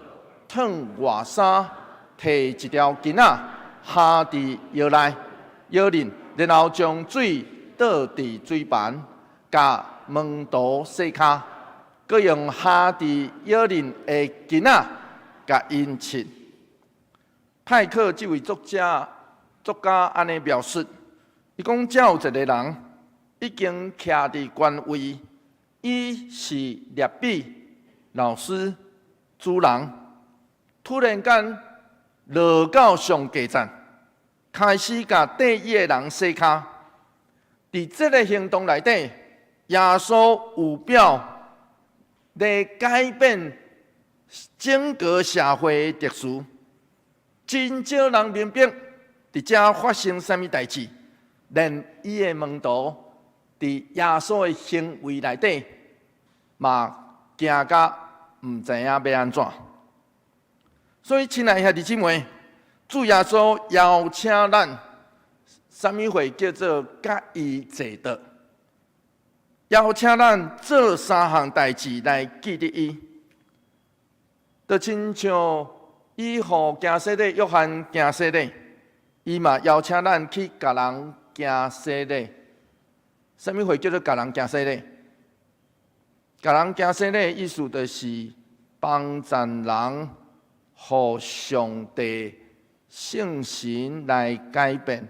褪外衫，提一條巾仔，縖佇腰內腰裡，然後將水倒佇水盤，共門徒洗跤，閣用縖佇腰裡的巾仔，共𪜶拭。派克這位作者作家按呢描述，伊講遮有一个人已經徛佇官位，伊是拉比老師主人，突然間落到上低層，開始共綴伊的人洗跤。佇這个行動內底，耶穌有表來改變整個社會的秩序。真少人明白佇遮發生啥物代誌，連伊的門徒佇耶穌的行為內底，嘛驚甲毋知影欲按怎。所以，親愛的兄弟姊妹，主耶穌邀請咱，啥物貨叫做佮伊坐桌？邀請咱做三項代誌來記得伊，就親像伊予行洗禮，約翰行洗禮，伊嘛邀請咱去共人行洗禮。啥物貨叫做共人行洗禮？共人行洗禮意思就是幫贊人，予上帝聖神來改變，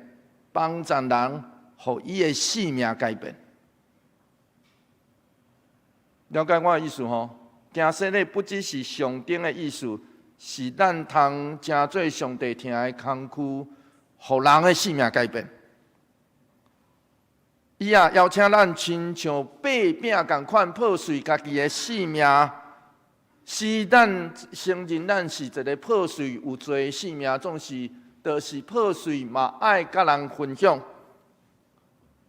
幫贊人，予伊的性命改變。了解我的意思吼？行洗禮不只是象徵的意思，是咱通成做上帝疼的工具，予人的性命改變。伊也邀請咱親像擘餅仝款破碎家己的性命，是咱承認咱是一个破碎有罪的性命，總是就是破碎嘛愛佮人分享。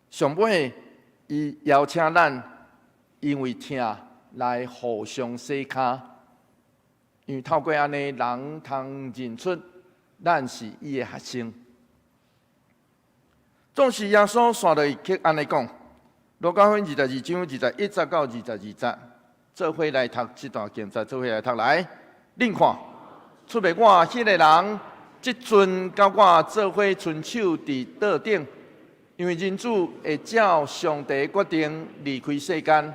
上尾，伊邀請咱因為疼來互相洗跤，因為透過按呢，人通認出咱是伊的學生。總是耶穌紲落去按呢講，路加福音22章21節到22節，做伙來讀這段經節，做伙來讀來。恁看，出賣我彼个人，這陣佮我做伙伸手佇桌頂，因為人子會照上帝決定離開世間。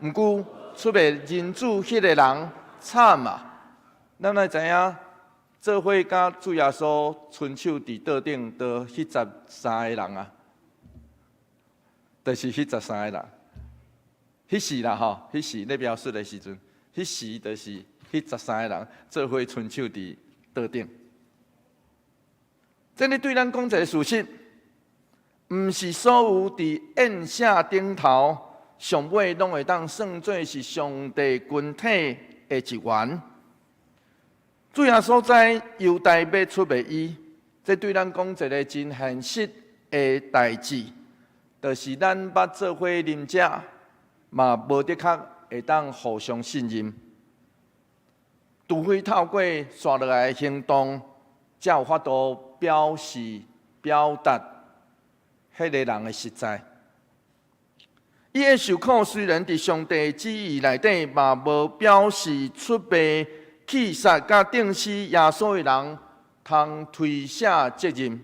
毋過出賣人子彼个人慘啊！咱來知影，做伙佮主耶穌伸手佇桌頂的彼十三个人啊，就是彼十三个人。彼時啦吼，彼時咧描述的時陣，彼時就是彼十三个人做伙伸手佇桌頂。這裡對咱講一个事實，毋是所有佇宴席頂頭上尾攏會當算做是上帝群體的一員。主耶穌知猶大欲出賣伊，這對咱講一个真現實的代誌，就是咱捌做伙啉食，嘛無的確會當互相信任，除非透過紲落來的行動，才有法度表示表達彼个人的實在。伊的受苦雖然佇上帝旨意內底嘛無表示出賣、棄殺佮釘死耶穌的人通推卸責任。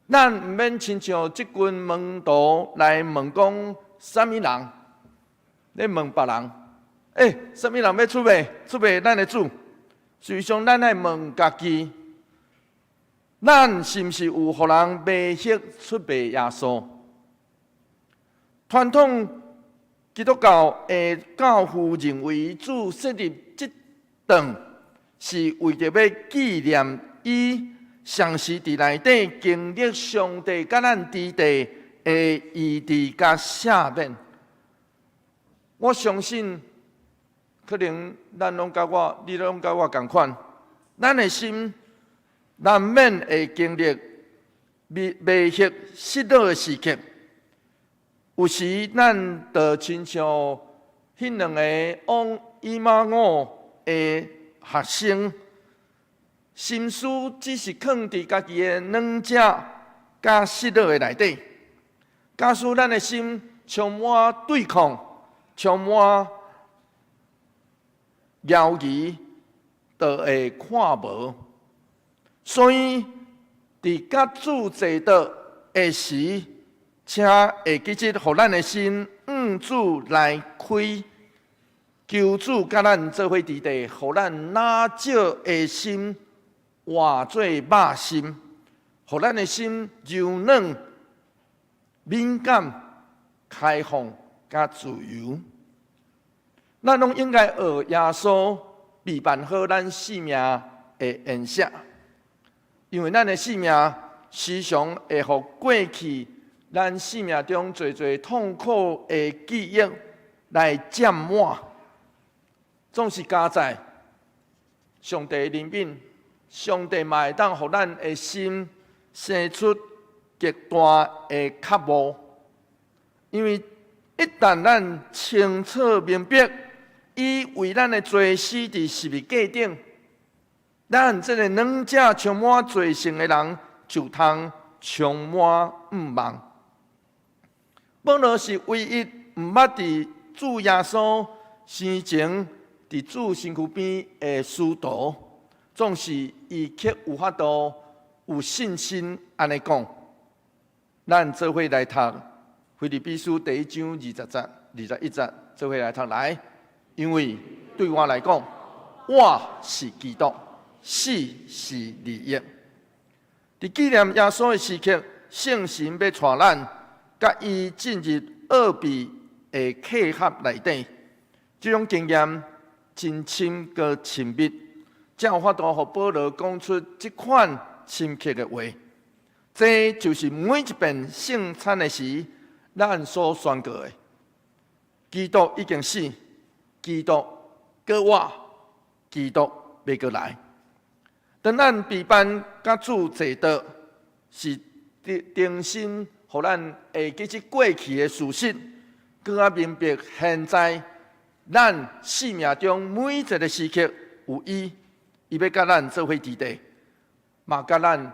咱毋免親像這群門徒來問講，啥物人？咧問別人，欸，啥物人欲出賣？出賣咱的主？事實上，咱愛問家己，咱是毋是有予人迷惑出賣耶穌？傳統基督教的教父認為，主設立這頓是為著欲紀念伊嘗試佇內底經歷上帝佮咱之地的醫治佮赦免。我相信，可能咱攏佮我，你攏佮我仝款，咱的心難免會經歷迷迷惑失落的時刻。有時咱就親像彼兩個往以馬忤的學生，心思只是囥佇家己的軟弱佮失落的內底，假使咱的心充滿對抗，充滿猶疑，就會看無。所以，佇佮主坐桌的時，請會記得，予咱的心向主來開，求主佮咱做伙佇地，予咱奶少的心換做肉心，予咱的心柔軟、敏感、開放、佮自由。咱攏應該學耶穌備辦好咱性命的筵席，因為咱的性命時常會予過去咱生命中濟濟痛苦的記憶來佔滿，總是加載上帝憐憫，上帝嘛會當予咱的心生出極大的渴慕，因為一旦咱清楚明白，伊為咱的罪死佇十字架頂，咱這个軟弱充滿罪性的人，就通充滿向望。保羅是唯一毋捌佇主耶穌生前佇主身軀邊的使徒，總是伊卻有法度有信心按呢講。咱做伙來讀《腓立比書》第一章二十節、21節，做伙來讀來。因為對我來講，活是基督，死是利益。佇紀念耶穌的時刻，聖神欲帶咱佮伊進入奧秘的契合內底，這種經驗真深閣親密，才有法度予保羅講出這款深刻的話。這就是每一遍聖餐的時，咱所宣告的：基督已經死，基督閣活，基督欲閣來。當咱備辦佮主坐桌，是重新予咱會記這過去的事實，閣較明白現在咱生命中每一个時刻有伊，伊欲佮咱做伙佇地，嘛佮咱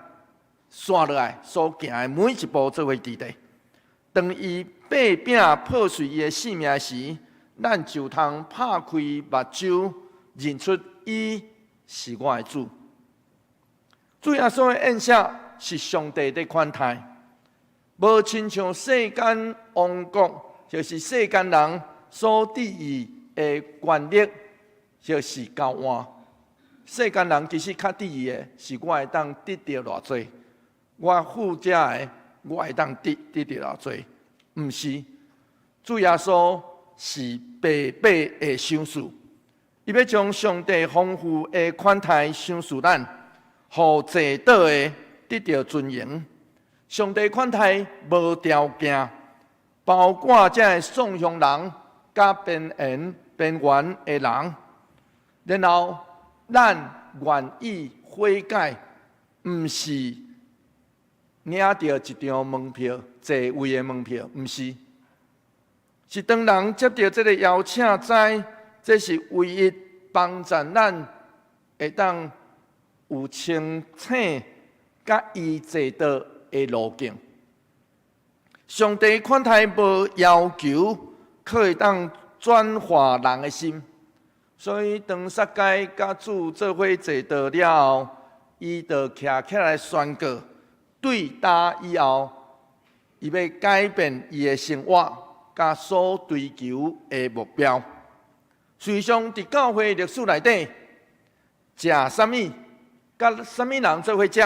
紲落來所行的每一步做伙佇地。當伊擘餅破碎伊的性命時，咱就通拍開目睭，認出伊是我的主。主耶穌的宴席是上帝的款待，無親像世間王國，就是世間人所注意的權力，就是交換。世間人其實較注意的是我會當得著偌濟，我付這个，我會當得著偌濟。毋是，主耶穌是白白的賞賜，伊欲將上帝豐富的款待賞賜咱，予坐桌的得著尊榮。上帝款待無條件，包括這个喪鄉人、佮邊緣邊緣的人。然後，咱願意悔改，毋是領著一張門票，座位的門票，毋是。是當人接著這个邀請，知這是唯一幫助咱會當有清醒佮伊坐桌的路徑。上帝款待無要求，可會當轉化人的心。所以當撒該佮主做伙坐道了後，伊就徛起來宣告：對今以後，伊欲改變伊的生活，佮所追求的目標。事實上，佇教會歷史內底，食啥物，佮啥物人做伙食，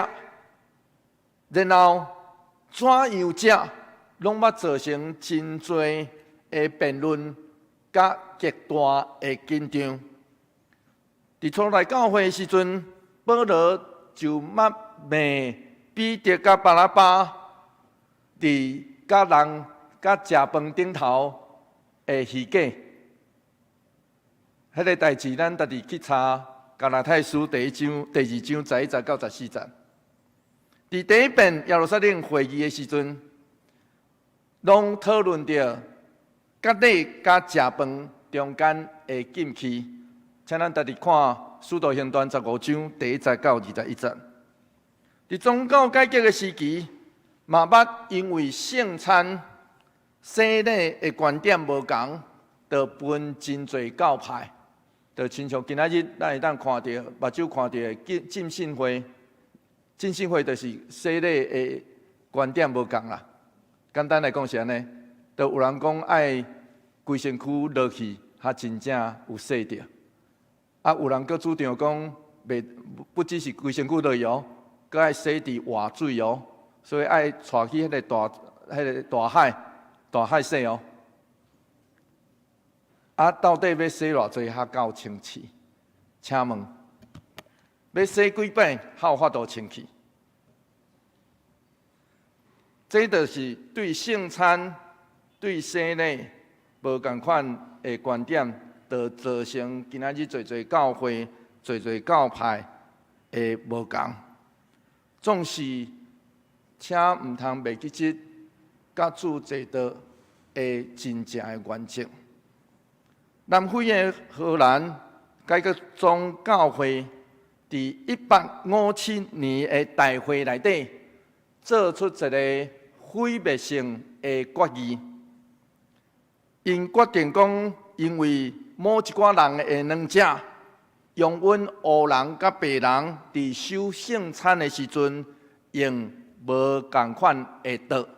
然後怎樣食，攏捌造成真濟的辯論，佮極大的緊張。佇初代教會時陣，保羅就捌罵彼得佮巴拿巴佇佮人佮食飯頂頭的虛假。彼個代誌，咱家己去查加拉太書第一章、第二章11節到14節。佇第一遍耶路撒冷會議的時陣，攏討論著割禮佮食飯中間的禁忌。請咱家己看《使徒行傳》15章第1節到21節。佇宗教改革的時期，嘛捌因為聖餐洗禮的觀點無仝，就分真濟教派。就親像今仔日咱會當看著目睭看著的浸信會，浸信會就是洗禮的觀點無仝啦。簡單來講是按呢，就有人講愛規身軀落去，才真正有洗著。啊，有人閣主張講，袂不只是規身軀落去哦，閣愛洗佇活水哦，所以愛帶去彼個大海，大海洗哦。啊，到底欲洗偌濟才夠清氣？請問，欲洗幾擺才有法度清氣？這就是對聖餐、對洗禮無仝款的觀點，就造成今仔日濟濟教會、濟濟教派的無仝。總是，請毋通袂記得佮主坐道的真正的原則。南非的荷蘭改革宗教會，佇1857年的大會內底，做出一個毀滅性的決議。𪜶決定講，因為某一寡人的兩者，容允黑人佮白人佇守聖餐的時陣用無仝款的桌，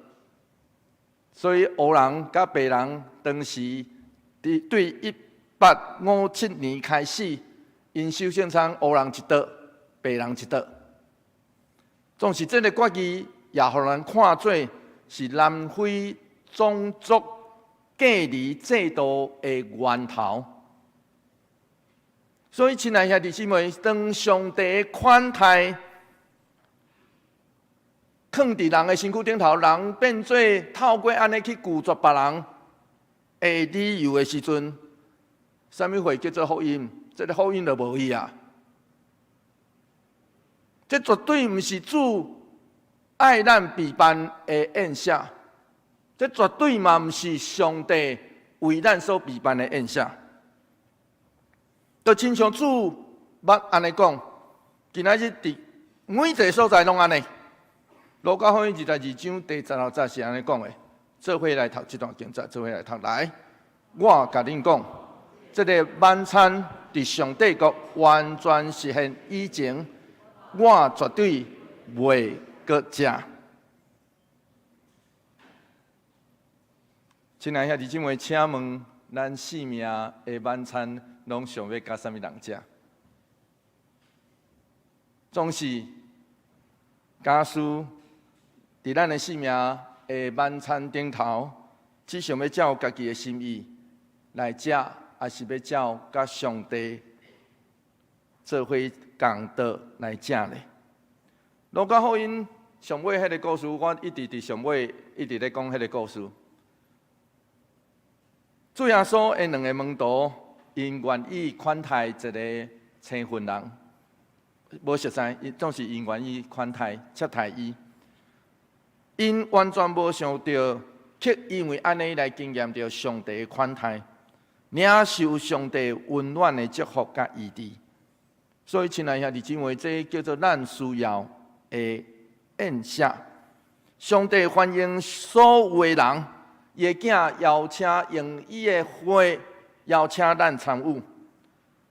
所以黑人佮白人當時佇對1857年開始，𪜶守聖餐，黑人一桌，白人一桌。總是這個決議，也予人看做是南非種族隔離制度的源頭。所以，親愛兄弟姊妹，當上帝款待囥佇人的身軀頂頭，人變做透過按呢去拒絕別人的理由的時陣，啥物貨叫做福音？這個福音就無去啊！這絕對毋是主愛咱備辦的宴席，這絕對嘛毋是上帝為咱所備辦的宴席。就親像主捌按呢講，今仔日佇每一個所在攏按呢。路加福音22章第16節是按呢講的，做伙來讀這段經節，做伙來讀來。我共恁講，這个晚餐佇上帝國完全實現以前，我絕對袂閣食。親愛兄弟姊妹，請問咱性命的晚餐，攏想欲佮啥物人食？總是假使佇咱的性命的晚餐頂頭，只想欲照家己的心意來食，抑是欲照佮上帝做伙仝桌來食呢？路加福音上尾彼个故事，我一直佇上尾一直咧講彼个故事。主耶穌的兩个門徒，𪜶願意款待一个青雲人，無熟似，總是𪜶願意款待接待伊。𪜶完全無想著，卻因為按呢來經驗著上帝的款待，領受上帝溫暖的祝福佮醫治。所以，親愛兄弟姊妹，這叫做咱需要的宴席。上帝歡迎所有的人，伊的囝邀請用伊的血邀請咱參與。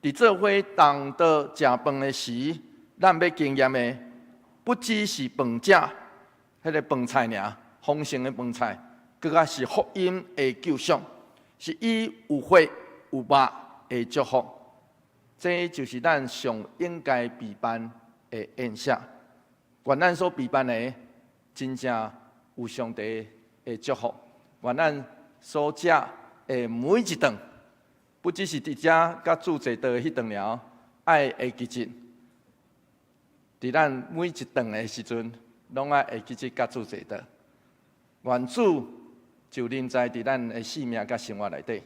佇做伙同桌食飯的時，咱欲經驗的不只是飯食，彼个飯菜爾，豐盛的飯菜，閣較是福音的救贖，是伊有血有肉的祝福。這就是咱上應該備辦的宴席。願咱所備辦的，真正有上帝的祝福。願咱所食的每一頓，不只是佇遮佮主坐桌的彼頓爾，愛會記得，佇咱每一頓的時陣，攏愛會記得佮主坐桌。願主就臨在佇咱的生命佮生活內底，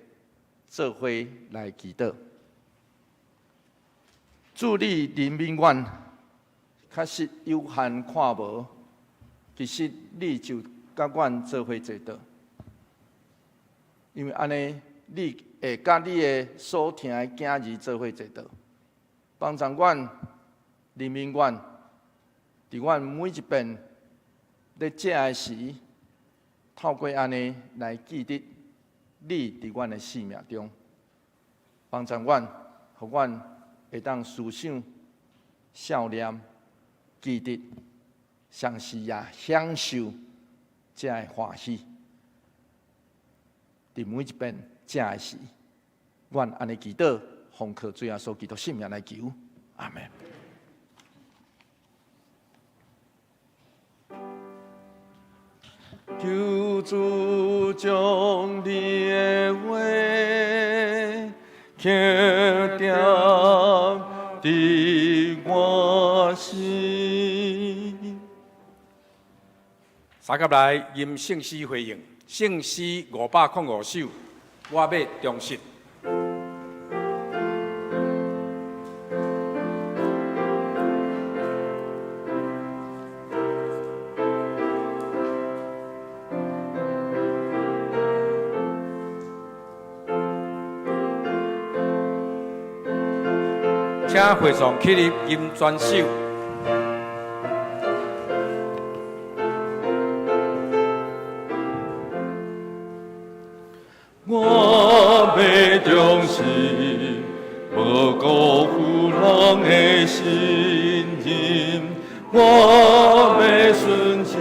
做伙來祈禱。主你憐憫阮，確實有限看無，其實你就佮阮做伙坐桌，因為按呢，你會佮你的所疼的囝兒做伙坐桌，幫助阮，憐憫阮，佇阮每一遍咧食的時，透過按呢來記得你佇阮的生命中，幫助阮，予阮會當思想、想念、記得，同時也享受這个歡喜。佇每一遍食的時，阮按呢祈禱，奉靠主耶穌基督聖名來求，阿們。求主將你的話刻釘佇我心。三甲來吟聖詩回應，聖詩505首，我欲忠實。請會眾起立吟全首。我欲忠實，無辜負人的信任。我欲順從，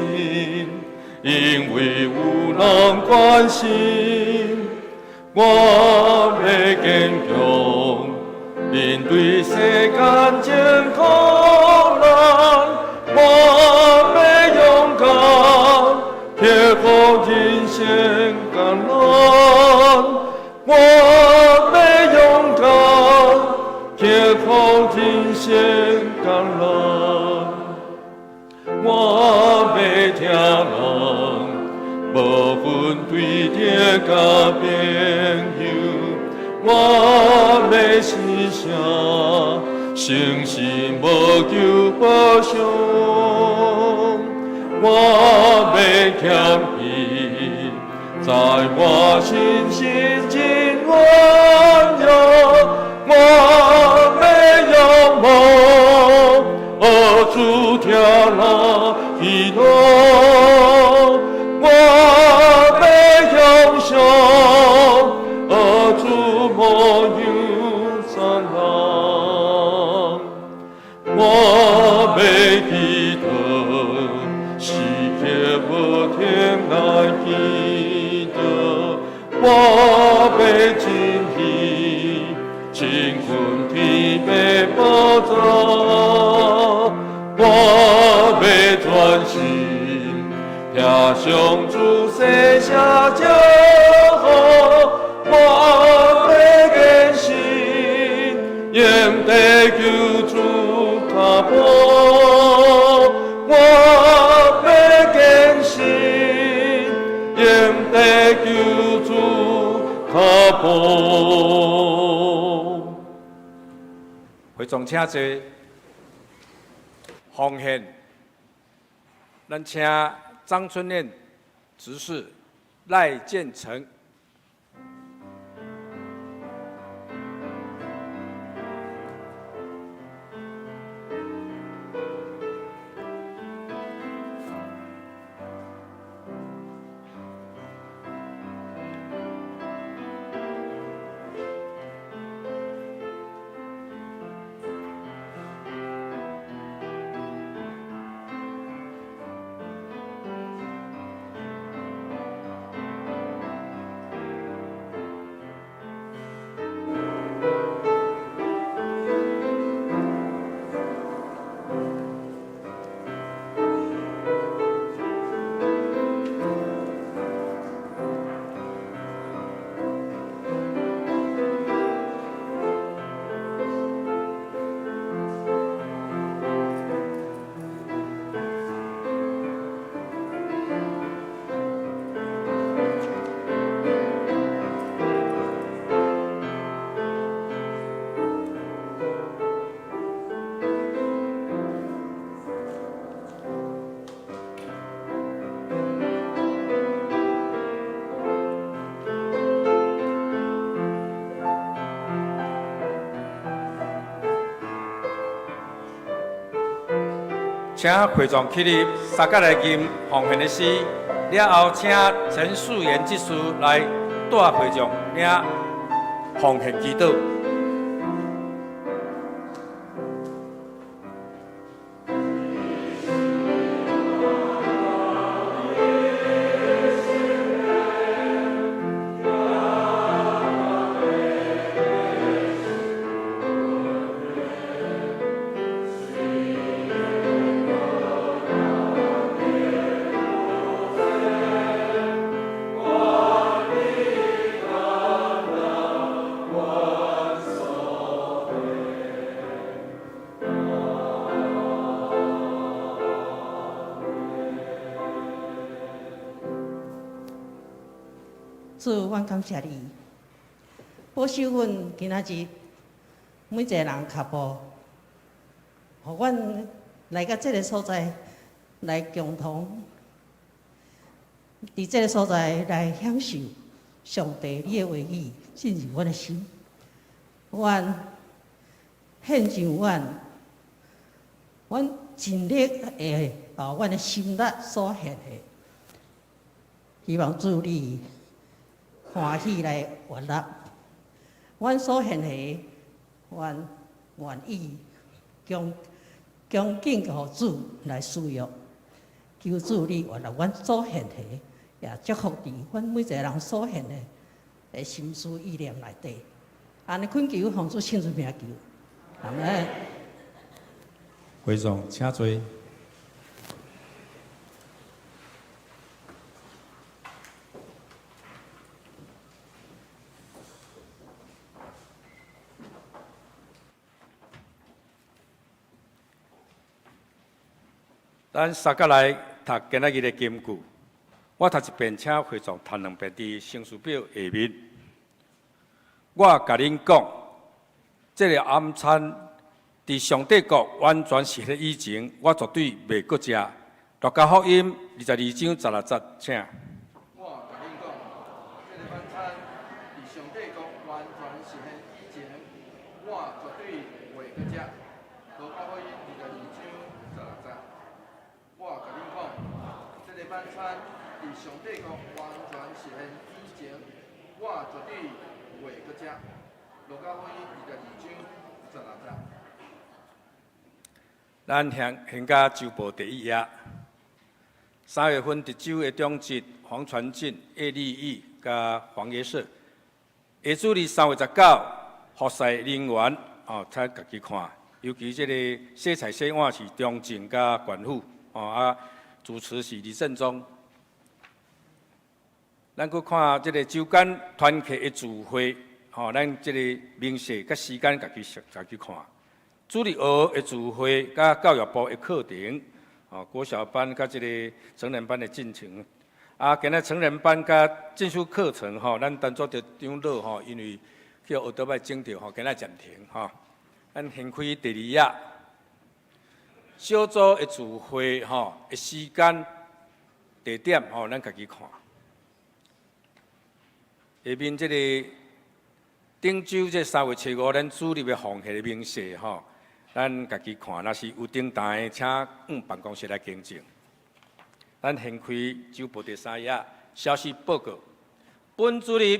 因為有人關心。我欲堅強，面對世間艱苦難。我欲勇敢，克服人生艱難。我欲勇敢，克服人生艱難。我欲疼人，無分對敵佮朋友。我欲施捨，誠實無求報償。我欲謙卑，在我心心真軟弱。我欲仰望，學主疼咱喜樂。我欲向上，學主模樣讚人。我欲祈禱，時刻無停來祈禱。我欲盡意，親近天父寶座。我欲專心，聽上主寫下祝福。我欲堅信，用地求主跤步。我欲堅信，用地求主跤步。會眾請坐，奉獻，咱請張春燕執事賴建成。請會眾起立，三角來吟奉獻的詩。了後，請陳素妍執事來帶會眾領奉獻祈禱。主，阮感謝你，保守阮今仔日每一个人跤步，予阮來到這个所在來共同，佇這个所在來享受上帝你的話語進入阮的心。阮獻上阮，阮盡力會把阮的心力所獻的，希望主你歡喜來悅納。阮所獻的，阮願意恭恭敬予主來使用。求主你悅納阮所獻的，也祝福佇阮每一个人所獻的的心思意念內底。按呢懇求奉主聖主名求，阿們。會眾請坐。咱三角來讀今仔日的金句，我讀一遍，請會眾讀兩遍。佇生詞表下面，我共恁講，這个晚餐佇上帝國完全實現以前，我絕對袂閣食。路加福音22章16節，請。我共恁講，這个晚餐佇上帝國完全實現以前，我絕對袂閣食。路加福音22章16節。我共恁講，這个晚餐佇上帝國完全實現以前，我絕對袂閣食。路加福音22章16節。咱現現甲週報第一頁，3月份佇州的長執黃傳進、葉立義佮黃約瑟，下主日3月19，服侍人員哦，請家己看，尤其這个洗菜洗碗是中正佮管府哦啊，主持是李正忠。咱閣看這个周間團契的聚會，吼，咱這个明細佮時間家己家己看。主日學的聚會，佮教育部的課程，哦，國小班佮這个成人班的進程。啊，今仔成人班佮進修課程，吼，咱當作著長老吼，因為去學倒擺整著吼，今仔暫停吼。咱掀開第二頁，小組的聚會吼的時間、地點吼，咱家己看。下面這个頂週這3月7、5，咱主日的奉獻的明細吼，咱家己看。若是有訂單的，請往辦公室來更正。咱掀開週報第三頁，消息報告。本主日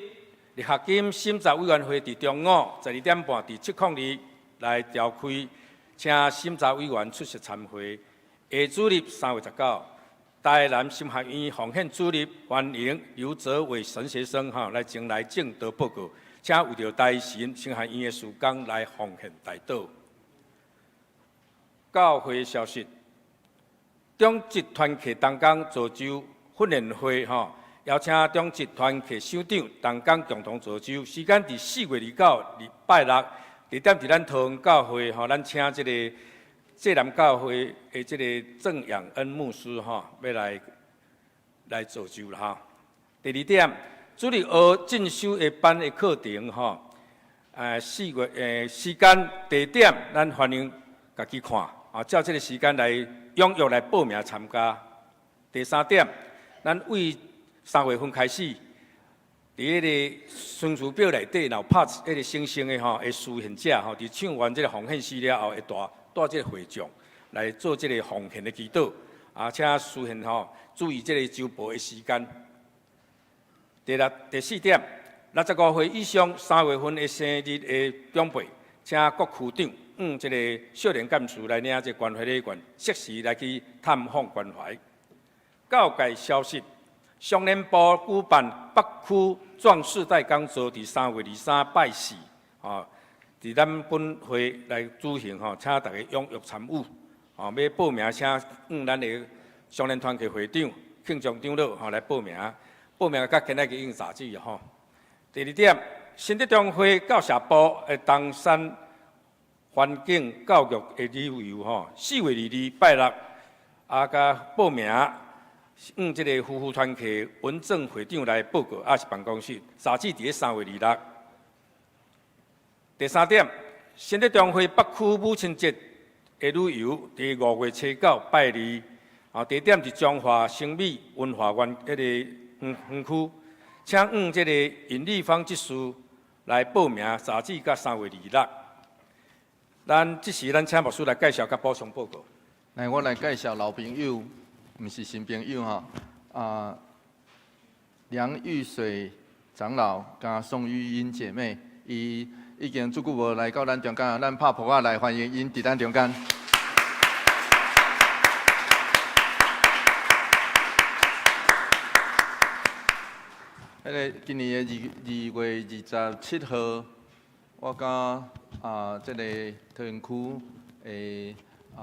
力學金審查委員會佇中午12點半佇702來召開，請審查委員出席參會。下主日3月19，台南神學院奉獻主日歡迎劉哲偉神學生吼來前來證道報告，請為著台神神學院的事工來奉獻代禱。教會消息，長執團契同工造就訓練會吼，邀請長執團契首長同工共同造就，時間佇4月29禮拜六，地點佇咱桃園教會吼，咱請這個濟南教會的這個鄭養恩牧師吼，欲來來造就啦吼。第二點，主日學進修的班的課程吼，4月時間地點，咱歡迎家己看啊，照這个時間來踴躍來報名參加。第三點，咱為3月份開始，佇彼个順序表內底，若有拍彼个星星的吼，會事獻者吼，佇唱完這个奉獻詩了後，會帶帶這个會眾，來做這个奉獻的祈禱。啊，請司憲吼注意這个周報的時間。第六、第四點，65歲以上3月份的生日的長輩，請各區長向這个少年幹事來領這個關懷禮券，適時來去探訪關懷。教界消息，商聯部舉辦北區壯世代講座，佇3月23拜四，吼，佇咱本會來舉行吼，請大家踴躍參與。吼，欲報名請向咱的少年團契會長、慶祝長老吼來報名。報名佮今仔日已經截止吼。第二點，新德中會教社部的冬山環境教育的旅遊吼，4月22拜六啊，佮報名向這个夫婦團契文正會長來報告，抑是辦公室，截止佇咧3月26。第三點，新德中會北區母親節的旅遊，佇5月初9拜二，啊，地點佇彰化新美文化園彼个園區，請向這个尹麗芳執事來報名，截止到3月26。咱這時，咱請牧師來介紹佮補充報告。來，我來介紹老朋友，毋是新朋友吼。啊，梁玉水長老佮宋玉英姐妹，伊已經足久無來到咱中間，咱拍噗仔來歡迎𪜶佇咱中間。彼个今年的2月27號，我佮這个桃園區的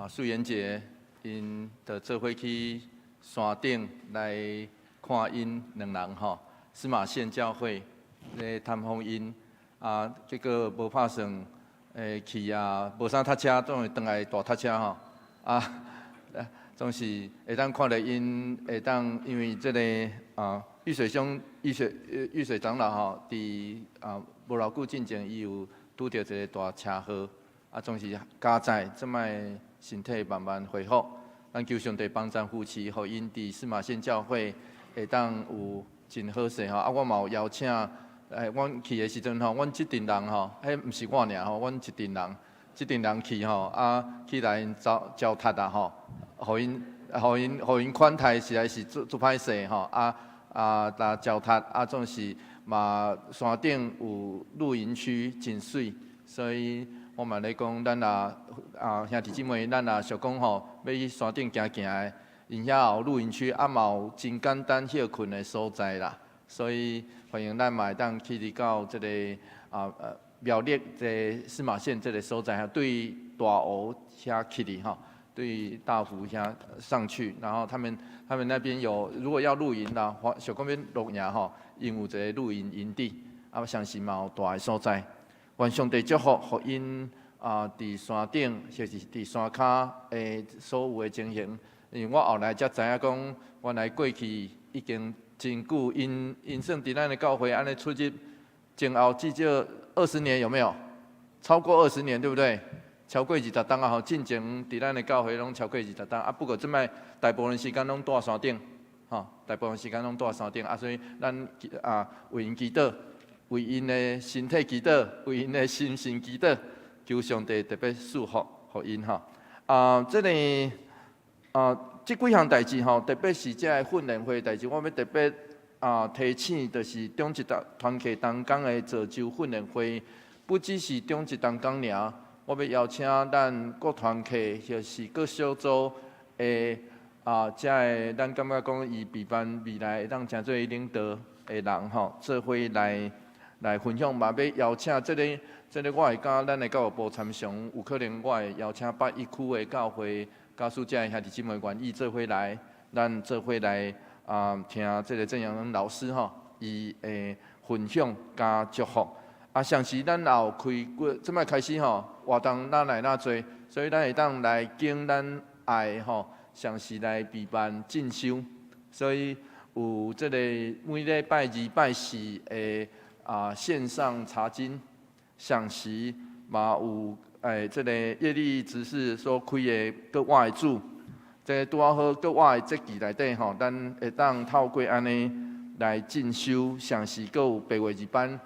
素妍姐，𪜶就做伙去山頂來看𪜶兩人吼，司馬縣教會咧探訪𪜶，啊，結果無拍算，去啊，無啥塞車，總是轉來大塞車吼，啊，總是會當看著𪜶，會當因為這个玉水兄、玉水長老吼，佇無偌久進前，伊有拄著一个大車禍，啊，總是佳哉，這擺身體慢慢恢復。咱求上帝幫贊扶持，予𪜶佇司馬縣教會會當有真好勢吼。啊，我嘛有邀請，阮去的時陣吼，阮這陣人吼，彼毋是我爾吼，阮一陣人，這陣人去吼，啊，去來𪜶招待啊吼，予𪜶款待實在是足歹勢吼，啊，來招待啊，總是嘛山頂有露營區，真媠，所以我嘛咧講，咱若兄弟姊妹，咱若想講吼，欲去山頂行行的，𪜶遐有露營區，啊嘛有真簡單歇睏的所在啦，所以歡迎咱嘛會當去佇到這个苗栗這个司馬縣這个所在，對大湖遐去哩吼，對大湖遐上去，然後他們那邊有，如果要露營啦，想講欲露營吼，𪜶有一个露營營地，啊，相信嘛有大的所在。願上帝祝福，予𪜶佇山頂或是佇山跤的所有的情形。因為我後來才知影講，原來過去已經真久，𪜶算佇咱的教會按呢出入前後至少二十年有沒有？超過二十年對不對？超過20冬啊！吼，進前佇咱的教會攏超過20冬啊。不過這擺大部分時間攏蹛山頂，吼，大部分時間攏蹛山頂啊。所以咱為𪜶祈禱，為𪜶的身體祈禱，為𪜶的心神祈禱，求上帝特別賜福予𪜶吼。啊，這个這幾項代誌吼，特別是這个訓練會代誌，我欲特別提醒，就是長一團契同工的造就訓練會，不只是長一同工爾。我欲邀請咱各團契或是各小組的這个咱感覺講伊備辦未來會當成做領導的人吼，做伙來分享嘛。欲邀請這个，這个我會佮咱的教育部參詳，有可能我會邀請北一區的教會家屬這个兄弟姊妹願意做伙來，咱做伙來聽這个鄭陽老師吼，伊的分享佮祝福。啊，同時咱也有開過，這擺開始吼，活動愈來愈濟，所以咱會當來揀咱愛吼，嘗試來備辦進修，所以有這个每禮拜二、拜四的線上查經，同時嘛有這个葉麗執事所開的閣我的主，這个拄仔好閣我的節期內底吼，咱會當透過按呢來進修，同時閣有8月2班。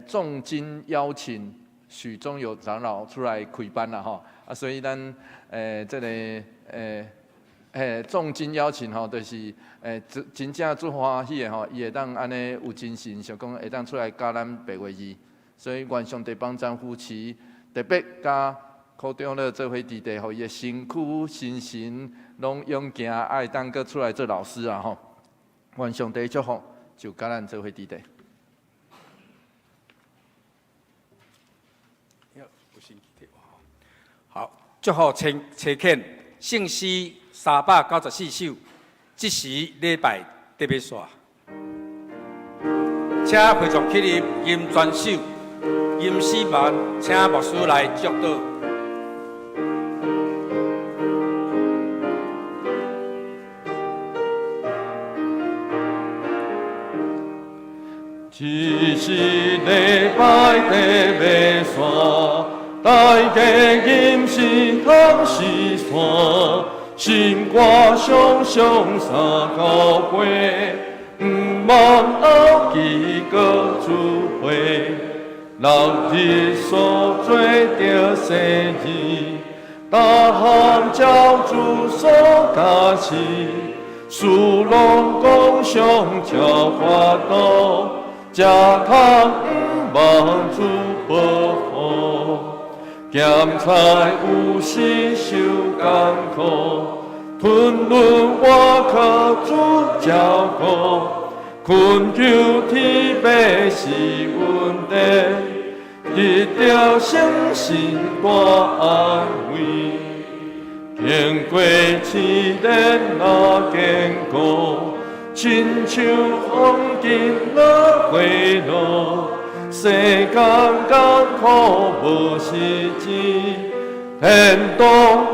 重金邀請許宗友長老出來開班啦吼，啊，所以咱這个重金邀請吼，就是真真正足歡喜的吼，伊會當按呢有精神，想講會當出來教咱白話字，所以願上帝幫贊扶持，特別佮柯長老做伙弟弟，予伊的身軀、心神攏勇健，會當閣出來做老師啊吼！願上帝祝福，就佮咱做伙弟弟。好，祝福差差遣聖詩394首，這時禮拜得欲煞。請會眾起立吟全首，吟詩完，請牧師來祝禱。這時禮拜得欲煞，大家吟詩通詩山，心肝常常三九八，毋忘後期閣聚會，六日所做著生日，逐項照主所教示，事攏共享才法度。才通毋忘主保護，鹹菜有時受艱苦，吞忍倚靠主照顧，懇求天父賜恩典，得著聖神大安慰，經過試煉若堅固。親像黃金若火爐，世間艱苦無實際，天堂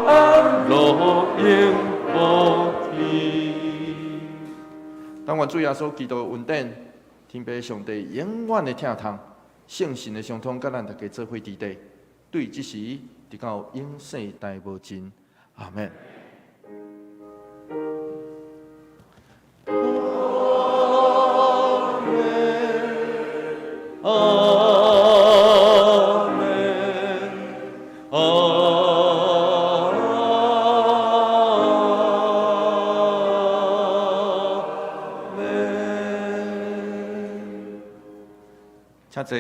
安樂永無期。但願主耶穌基督的恩典，天父上帝永遠的疼痛，聖神的相通，佮咱大家做伙佇底，對這時直到永世代無盡。阿們。阿們，阿們。請坐。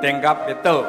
燈甲滅倒。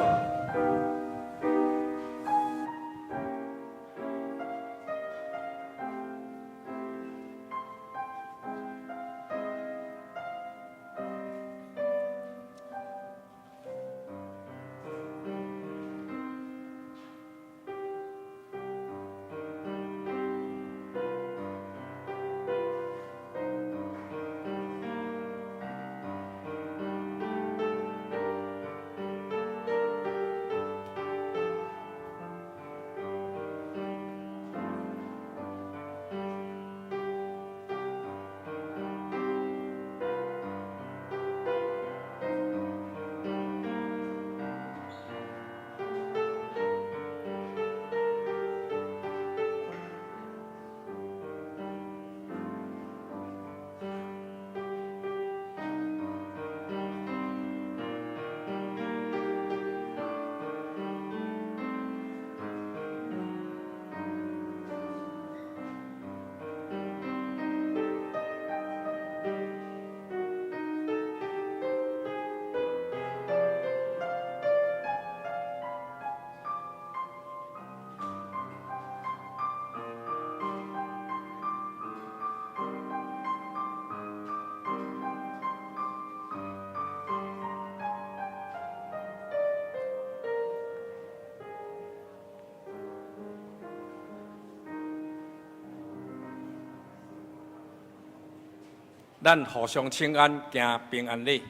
咱互相請安，行平安禮。